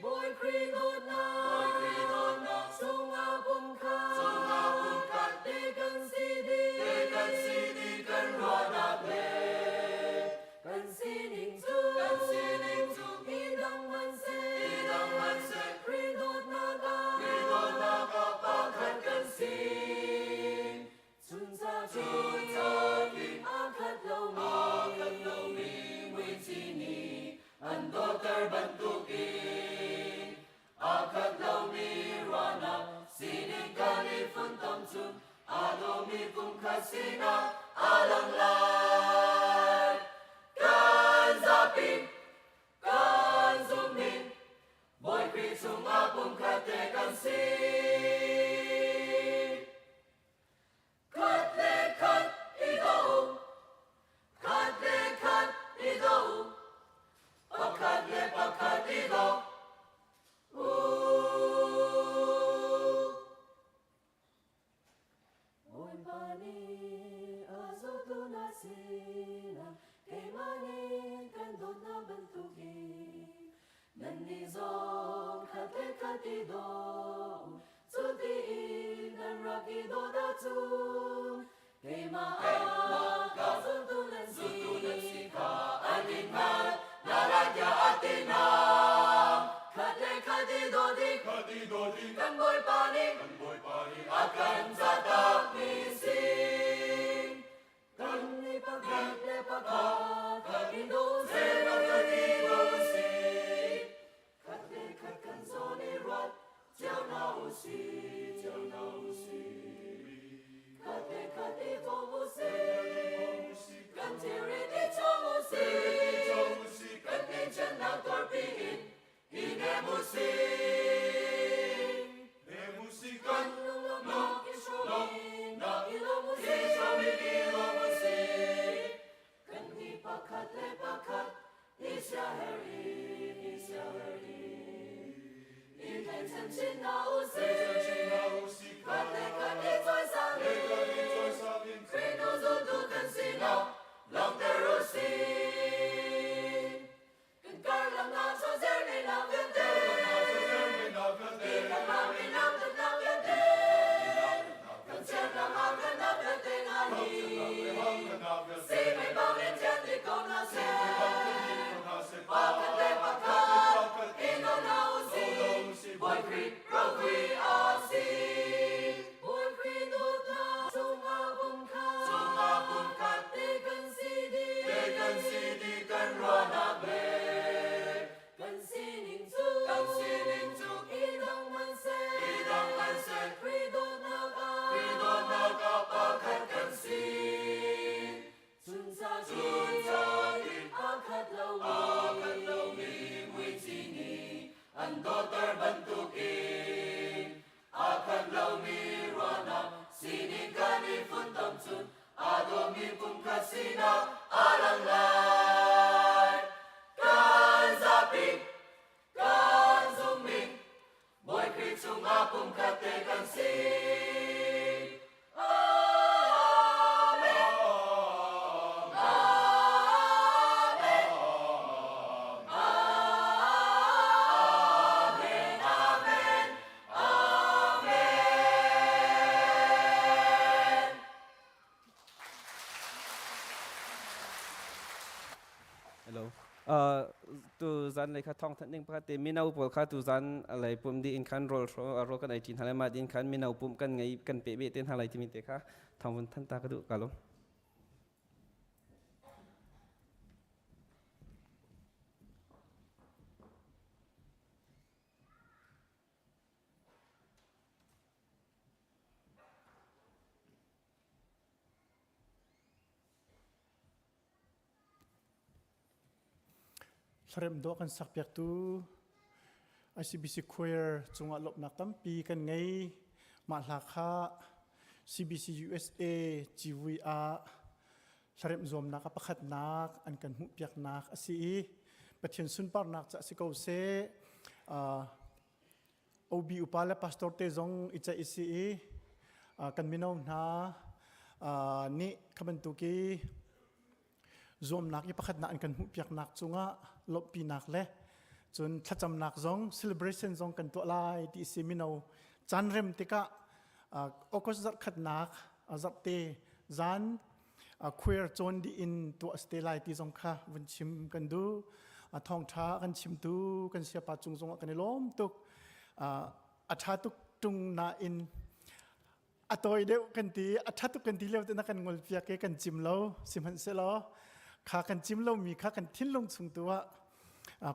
S7: Bawi Khrih dawtnak chungah pumkhat te kan si dih, kan ruahnak le kan sining cu i dang hmanhseh, Khrih dawtnak ah pakhat kan si. Chuncha aa khat lomi muici nih an dawter bantukin aa khat lomi ruahnak sining kan i funtom cun aa dawmi pumkhat sinak aa lang lai. Kan zapi kan zumhmi Bawi Khrih chungah pumkhat te kan si. Khat le khat i daw u, khat le khat i daw u, pakhat le pakhat i daw u. Bawipa nih a zultu hna sinah keimah nih kan dawt hna bantukin Nannih zong khat le khat i daw u, cu tiin nan rak i dawt ahcun keimah ah ka zultu nan si kha an in hngalh hna lai tiah a ti hna. Khat le khat i daw ding kan Bawipa nih a kan catakmi si. Kan nih pakhat le pakhat kan i daw sih. Khat le khat kan zawn i ruat cio hna u sih, cio hna u sih. Khat le khat i bawm u sih, kan thilrit i chawng u sih. Kan tinṭannak tuarpi in i hnem u sih. Kan lunglawmhnak i hrawm in i lawm u sih. Kan nih pakhat le pakhat i siaherh in i siaherh in i tlaihchan chin hna u sih. Khat le khat i cawisang in Khrih hnu zultu kan sinak langhter u sih. Kan karlak ah chazer neinak vialte, i khamnak minak dannak vialte, kan chiatnak hakkhatnak vialte hna hi, simei bangin thian dih ko hna seh. Pakhat le pakhat i daw hna u sih, Bawi Khrih ropui a si. Bawi Khrih dawtnak chungah pumkhat te kan si dih, kan ruahnak le kan sining cu i dang hmanhseh, Khrih dawtnak ah pakhat kan si. Chuncha in aa khat lomi muici nih an dawter bantukin aa khat lomi ruahnak sining kan i funtom cun aa dawmi pumkhat sinak aa lang lai. Kan zapi, kan zummi, Bawi Khrih chungah pumkhat te kan si. Amen. Amen. Amen. Amen. Amen.
S13: Hello. Tu zan lei kha thong thanh ding pakhat te mino pawl kha tu zan lei pum di in khan rol rol kan ei ṭin hna lai ma din khan mino pum kan ngei kan pe be te hna lai timi te kha thong vun than ta ka duh ka lo.
S9: Thlarem dawh kan sakpiaktu ICBC Choir cungah lawmhnak tampi kan ngei. Mah hla kha CBC USA civui ah hlaremh zuamnak a pakhatnak an kan hmuhpiaknak a si i Pathian sunparnak ca si ko seh. Uh, OB upa le pastor te zong i ceih i si i kan mino hna nih kha bantuk i zuamnak i pakhatnak an kan hmuhpiaknak cungah lawmhpinak le cun thlacamnak zong celebration zong kan tuah lai ti si mino caan rem tikah August zarh khatnak zarhte zan choir cawn dih in tuah te lai ti zong kha vun chim kan duh. Thawngṭha kan chimtu kan siapa cung zongah kan i lawm tuk. A ṭha tuk ṭung nain a tawi deuh kan ti, a ṭha tuk kan ti lio te na kan ngol piak i kan cim lo. Sihmanhsehlaw kha kan cim lomi kha kan thinlung chung tu ah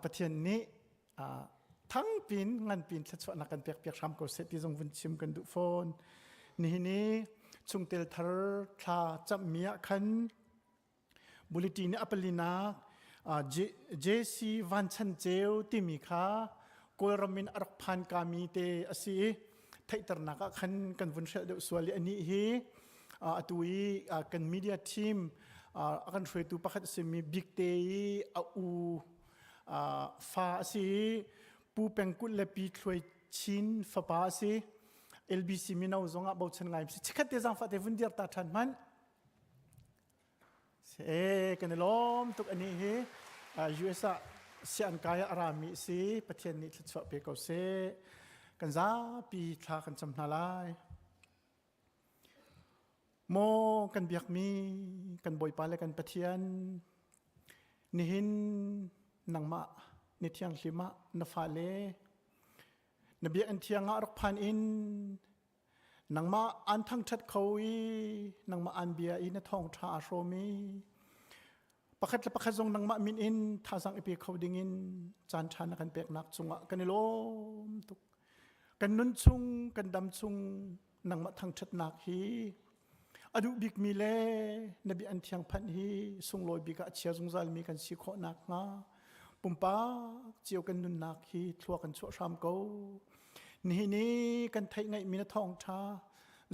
S9: Pathian nih thangpin nganpin thluachuahnak kan pek piak hram ko seh ti zong vun chim kan duh fawn. Nihin i chungtel thar thla cammi ah khan bulletin nih a palinak JC Van Chan Ceu timi kha Kawlram in a rak phan kami te a si i theihternak ah khan kan vun hrelh deuh sual i anih hi atu i kan media team a kan hruaitu pakhat a simi Big Te i a u fa a si i Pu Pengkulh le Pi Thluai Chin fapa a si. LBC mino zong ah bochan ngai si. Chikhat te zaangfah te vun dir ta ṭhan hmanh. E kan i lawm tuk ani hi US ah sian kai a rami si Pathian nih thluachuah pe ko seh. Kan zapi thla kan cam hna lai. Maw kan biakmi kan Bawipa le kan Pathian, nihin nangmah ni thianghlim ah na fale na biakinn thiang ah rak phan in nangmah aan thangṭhat kho i nangmah aan bia i na thawngṭha aa hrawm i pakhat le pakhat zong nangmah min in thazaang i pe kho dingin caan ṭha na kan peknak cungah kan i lawm tuk. Kan nun chung, kan dam chung nangmah thangṭhatnak hi a duh bikmi le na bia an thiang phanh hi sunglawi bik ah a chia zungzalmi kan si khawh nakhnga pumpak cio kan nunnak hi thlua kan chuah hram ko. Nihin i kan theih ngaihmi na thawngṭha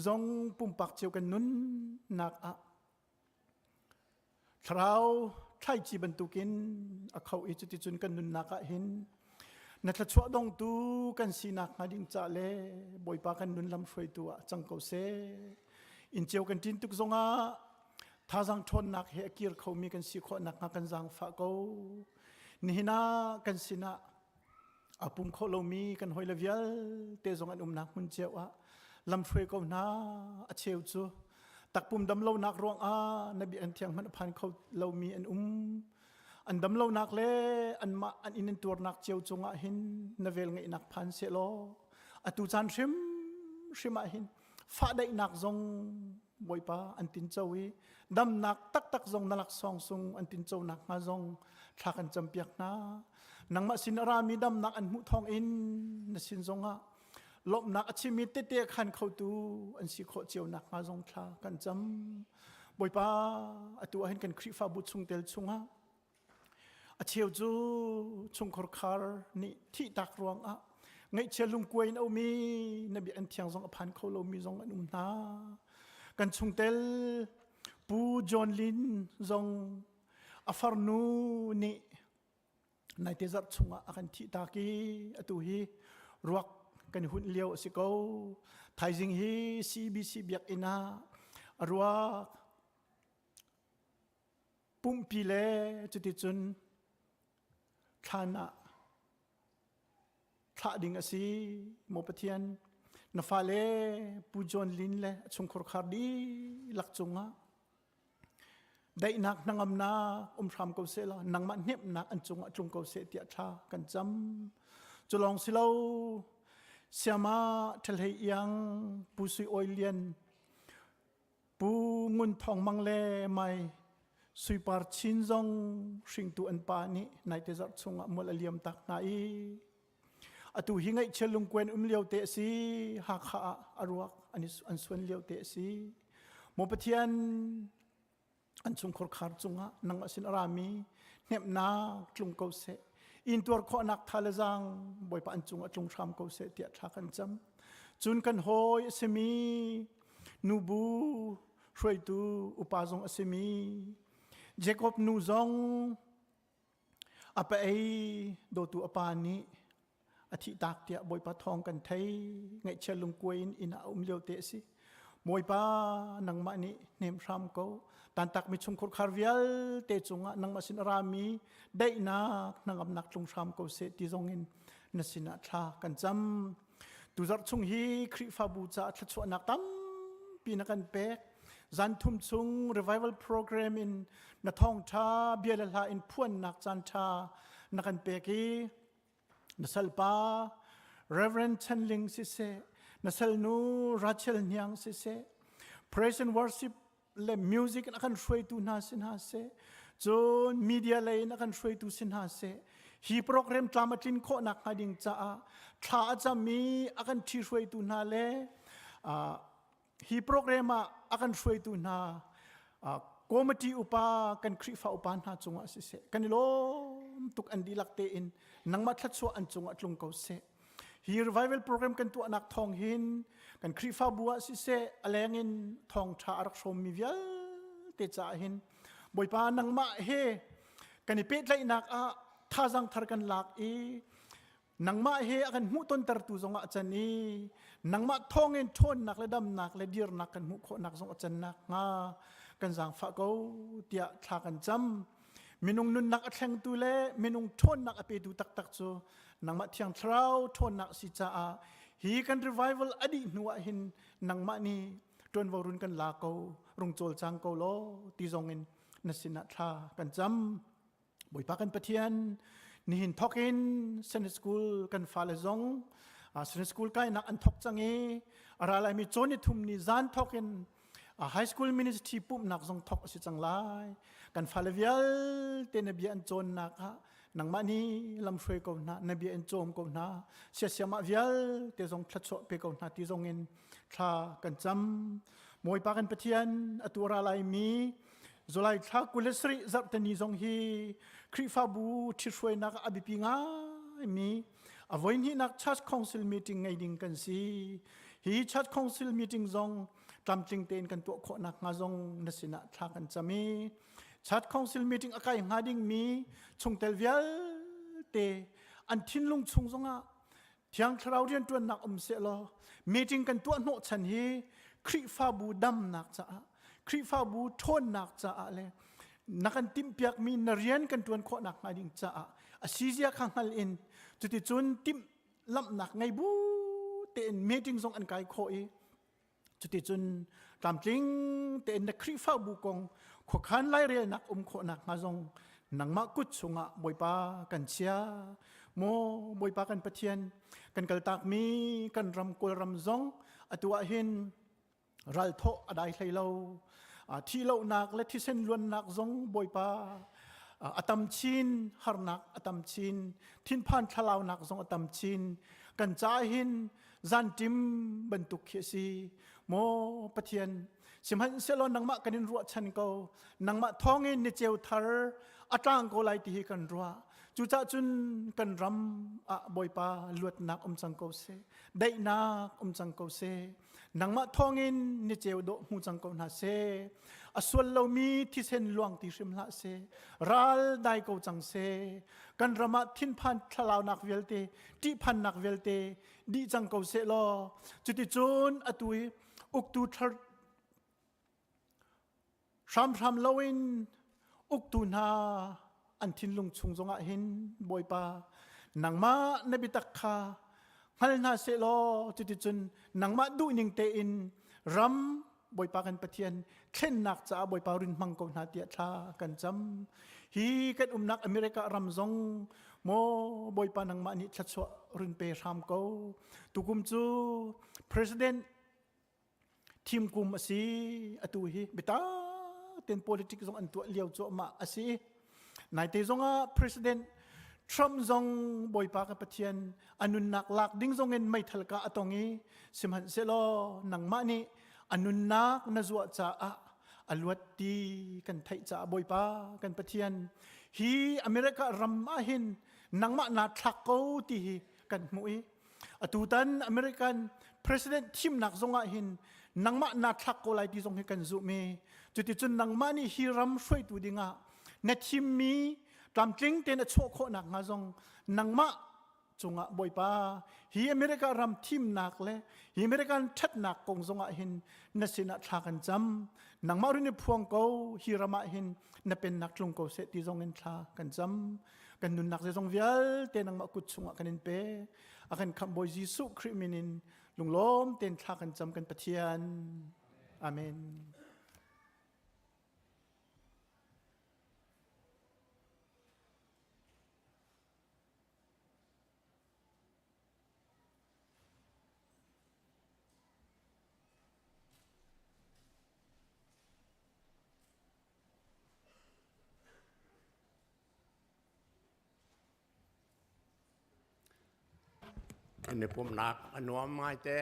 S9: zong pumpak cio kan nunnak ah Thlarau thlaici bantukin a kho i cuticun kan nunnak ah hin na thluachuah dongtu kan sinak hnga ding ca le Bawipa kan nun lam hruaitu ah cang ko seh. Inn cio kan ṭin tuk zongah thazaang ṭhawnnak he a kir khomi kan si khawh nakhnga kan zaangfah ko. Nihin ah kan sinah a pum kho lomi kan hawile vialte zong an umnak hmun cio ah lamhruai ko hna. A cheu cu takpum dam lonak ruangah na biakinn thiang hmanh a phan kho lomi an um. An dam lonak le anmah an inn an tuarnak cio cungah hin na vel ngeihnak phan sehlaw atu caan hrim hrim ah hin fahdaihnak zong Bawipa an tinco i damnak taktak zong na laksawng sung an tinco nakhnga zong thla kan campiak hna. Nangmah sin a rami damnak an hmuh thawng in na sin zongah lawmhnak a chimmi tete khan khotu an si khawh cio nakhnga zong thla kan cam. Bawipa, atu ahhin kan Khrihfabu chungtel chungah A cheu cu chungkhar khar nih thihtak ruangah ngaihchia lungkuai in a um i na biakinn thiang zong a phan kho lomi zong an um hna. Kan chungtel Pu John Lin zong a farnu nih naite zarh chungah a kan thihtak i atu hi ruak kan hunh lio a si ko. Thaizing hi CBC biakinn ah a ruak Pumpi le cuticun thlan ah thlah ding a si. Maw Pathian, na fale Pu John Lin le a chungkhar khar dihlak cungah daihnak hnangamnak um hram ko seh law nangmah hnemhnak an cungah tlung ko seh tiah thla kan cam. Cu lawng si lo, Siama Ṭhalhei Iang, Pu Sui Awi Lian, Pu Ngun Thawng Mang le Mai Sui Par Chin zong hringtu an pa nih naite zarh chungah mual a liam tak hna i atu hi ngaihchia lungkuen um lio te a si. Hakha ah a ruak an suan lio te a si. Maw Pathian, an chungkhar khar cungah nangmah sin a rami hnemhnak tlung ko seh. Intuar khawhnak tha le zaang Bawipa an cung ah tlung hram ko seh tiah thla kan cam. Cun kan hawi a simi nubu hruaitu upa zong a simi Jacob nu zong a pa ei dawtu a pa nih a thih tak tiah Bawipa thawng kan thei ngaihchia lungkuai in inn ah a um lio te a si Bawipa nangmah nih hnem hram ko tantak mi chungkhur khar vialte cungah nangmah sin a rami daihnak hnangamnak tlung hram ko seh ti zong in na sinah thla kan cam tuzarh chung hi Khrihfabu caah thluachuahnak tampi na kan pek zan thum chung revival program in na thawngtha bia le hla in phuannak caan tha na kan pek i na salpa Reverend Chen Ling siseh na salnu Rachel Hniang siseh praise and worship le music in a kan hruaitu hna si hna seh cun media lei in a kan hruaitu si hna seh hi program tlam a tlin khawh nak hnga ding caah thla a cam i a kan ṭhi hruaitu hna le hi program ah a kan hruaitu hna committee upa kan Khrihfa upa hna cungah siseh kan i lawm tuk an dihlak tein nangmah thluachuah an cungah tlung ko seh hi revival program kan tuahnak thawng hin kan Khrihfabu ah siseh a leng in thawngṭha a rak hrawmmi vialte caah hin Bawipa nangmah he kan i pehtlaihnak ah thazang thar kan lak i Nangmah he a kan hmuhtontertu zongah a can i nangmah thawngin ṭhawnnak le damnak le dirnak kan hmuh khawhnak zong a can nakhnga kan zaangfah ko tiah thla kan cam. Minung nunnak a thlengtu le minung ṭhawnnak a petu taktak cu nangmah Thiang Thlarau ṭhawnnak a si caah hi kan revival a dih hnu ah hin nangmah nih ṭuanvo run kan la ko, rung cawlcang ko law ti zongin na sinah thla kan cam. Bawipa kan Pathian nihin thawk in Sunday school kan fale zong Sunday school kainak an thawk cang i a ra laimi cawn i thum ni zan thawk in high school ministry pumhnak zong thawk a si cang lai kan fale vialte na bia an cawnnak ah nangmah nih lamhruai ko hna na bia in cawm ko hna siasiamah vialte zong thluachuah pe ko hna ti zong in thla kan cam Bawipa kan Pathian atu ra laimi July thla 27 zarhteni zong hi Khrihfabu ṭhithruainak ah a biapi ngaimi a voihnihnak Church Council meeting ngei ding kan si. Hi Church Council meeting zong tlamtling tein kan tuah khawh nakhnga zong na sinah thla kan cam i Church Council meeting a kai hnga dingmi chungtel vialte an thinlung chung zongah Thiang Thlarau rianṭuannak um sehlaw meeting kan tuah hnawhchan hi Khrihfabu damnak caah Khrihfabu ṭhawnnak caah le na kan timhpiakmi na rian kan ṭuan khawh nakhnga ding caah a sizia kha hngal in cuticun timhlamhnak ngei bu tein meeting zong an kai khawh i Cuticun tlamtling tein na Khrihfabu kong khuakhan lairelnak um khawh nakhnga zong nangmah kut chungah Bawipa kan chia. Maw Bawipa kan Pathian, kan kaltakmi kan ram Kawlram zong atu ah hin ralthawh a dai hlei lo. Thihlohnak le thisen luannak zong Bawipa a tam chin, harnak a tam chin, thinphan thlalaunak zong a tam chin. Kan caah hin zanṭim bantuk khi a si maw Pathian sihmanhsehlaw nangmah kan in ruahchan ko nangmah thawngin ni ceu thar a tlang ko lai ti hi kan ruah cucah cun kan ram ah Bawipa luatnak um cang ko seh daihnak um cang ko seh nangmah thawngin ni ceu dawh hmu cang ko hna seh a sual lomi thisen luang ti hrim hlah seh ral dai ko cang seh kan ram ah thinphan thlalaunak vialte ṭihphannak vialte dih cang ko seh law cuticun atu i uktu thar hramhram loin uktu hna an thinlung chung zongah hin Bawipa nangmah na biatak kha hngal hna seh law cuticun nangmah duhning tein ram Bawipa kan Pathian thlennak caah Bawipa rin hmang ko hna tiah thla kan cam. Hi kan umnak America ram zong maw Bawipa nangmah nih thluachuah run pe hram ko. Tukum cu President thim kum a si atu hi biata ten politics zong an tuah lio cuahmah a si. Naite zongah President Trump zong Bawipa ka Pathian a nunnak lak ding zongin meithal ka a tong i sihmanhsehlaw nangmah nih a nunnak na zuah caah a luat ti kan theih caah Bawipa kan Pathian hi America ram ah hin. nangmah naa thlak ko ti hi kan hmuh i atutan American president thimnak zongah hin nangmah naa thlak ko lai ti zong hi kan zumh i cuticun nangmah nih hi ram hruaitu dingah na thimmi tlamtling tein a chuah khawh nakhnga zong nangmah cungah Bawipa hi America ram thimnak le hi American ṭhatnak kong zongah hin na sinah thla kan cam. Nangmah rin i phuang ko hi ram ah hin na pennak tlung ko seh ti zong in thla kan cam. Kan nunnak zeizong vialte nangmah kut chungah kan in pe. A kan khamh Bawi Jesuh Khrih min in lunglawm tein thla kan cam kan Pathian. Amen.
S14: Kan i pumhnak a nuam ngaite.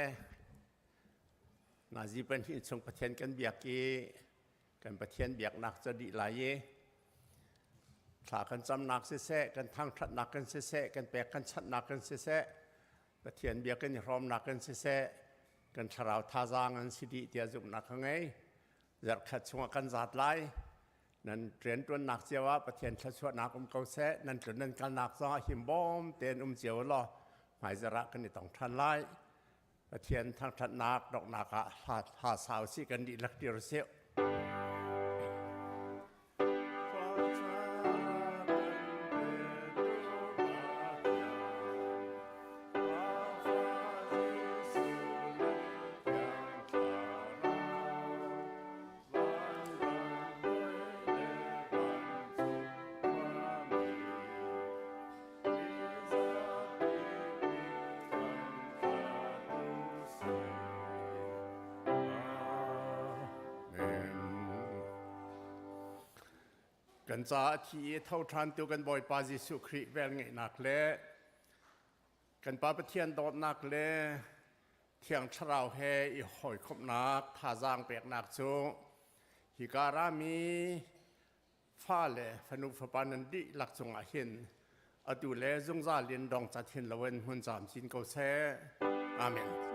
S14: Nazi pahnih chung Pathian kan biak i kan Pathian biaknak cu dih lai i thla kan camnak siseh, kan thangṭhatnak kan siseh, kan pek kan chanhnak kan siseh, Pathian bia kan i hrawmnak kan siseh, kan thlarau thazaang an si dih tiah zumhnak ka ngei. Zarhkhat chungah kan zaat lai. Nan rianṭuannak cio ah Pathian thluachuahnak um ko seh. Nan tlun nan kalnak zongah himbawm tein um cio law hmaizarh ah kan i tong ṭhan lai. Pathian thangṭhatnak donghnak ah hla sau si kan dihlak dir usih. Kan caah thi i tho ṭhantu kan Bawipa Jesuh Khrih velngeihnak le kan Pa Pathian dawtnak le Thiang Thlarau he i hawikomhnak thazaang peknak cu hika rami fale fanu fapa nan dihlak cungah hin atu le zungzal in dong cat hin loin hmun camcin ko seh. Amen.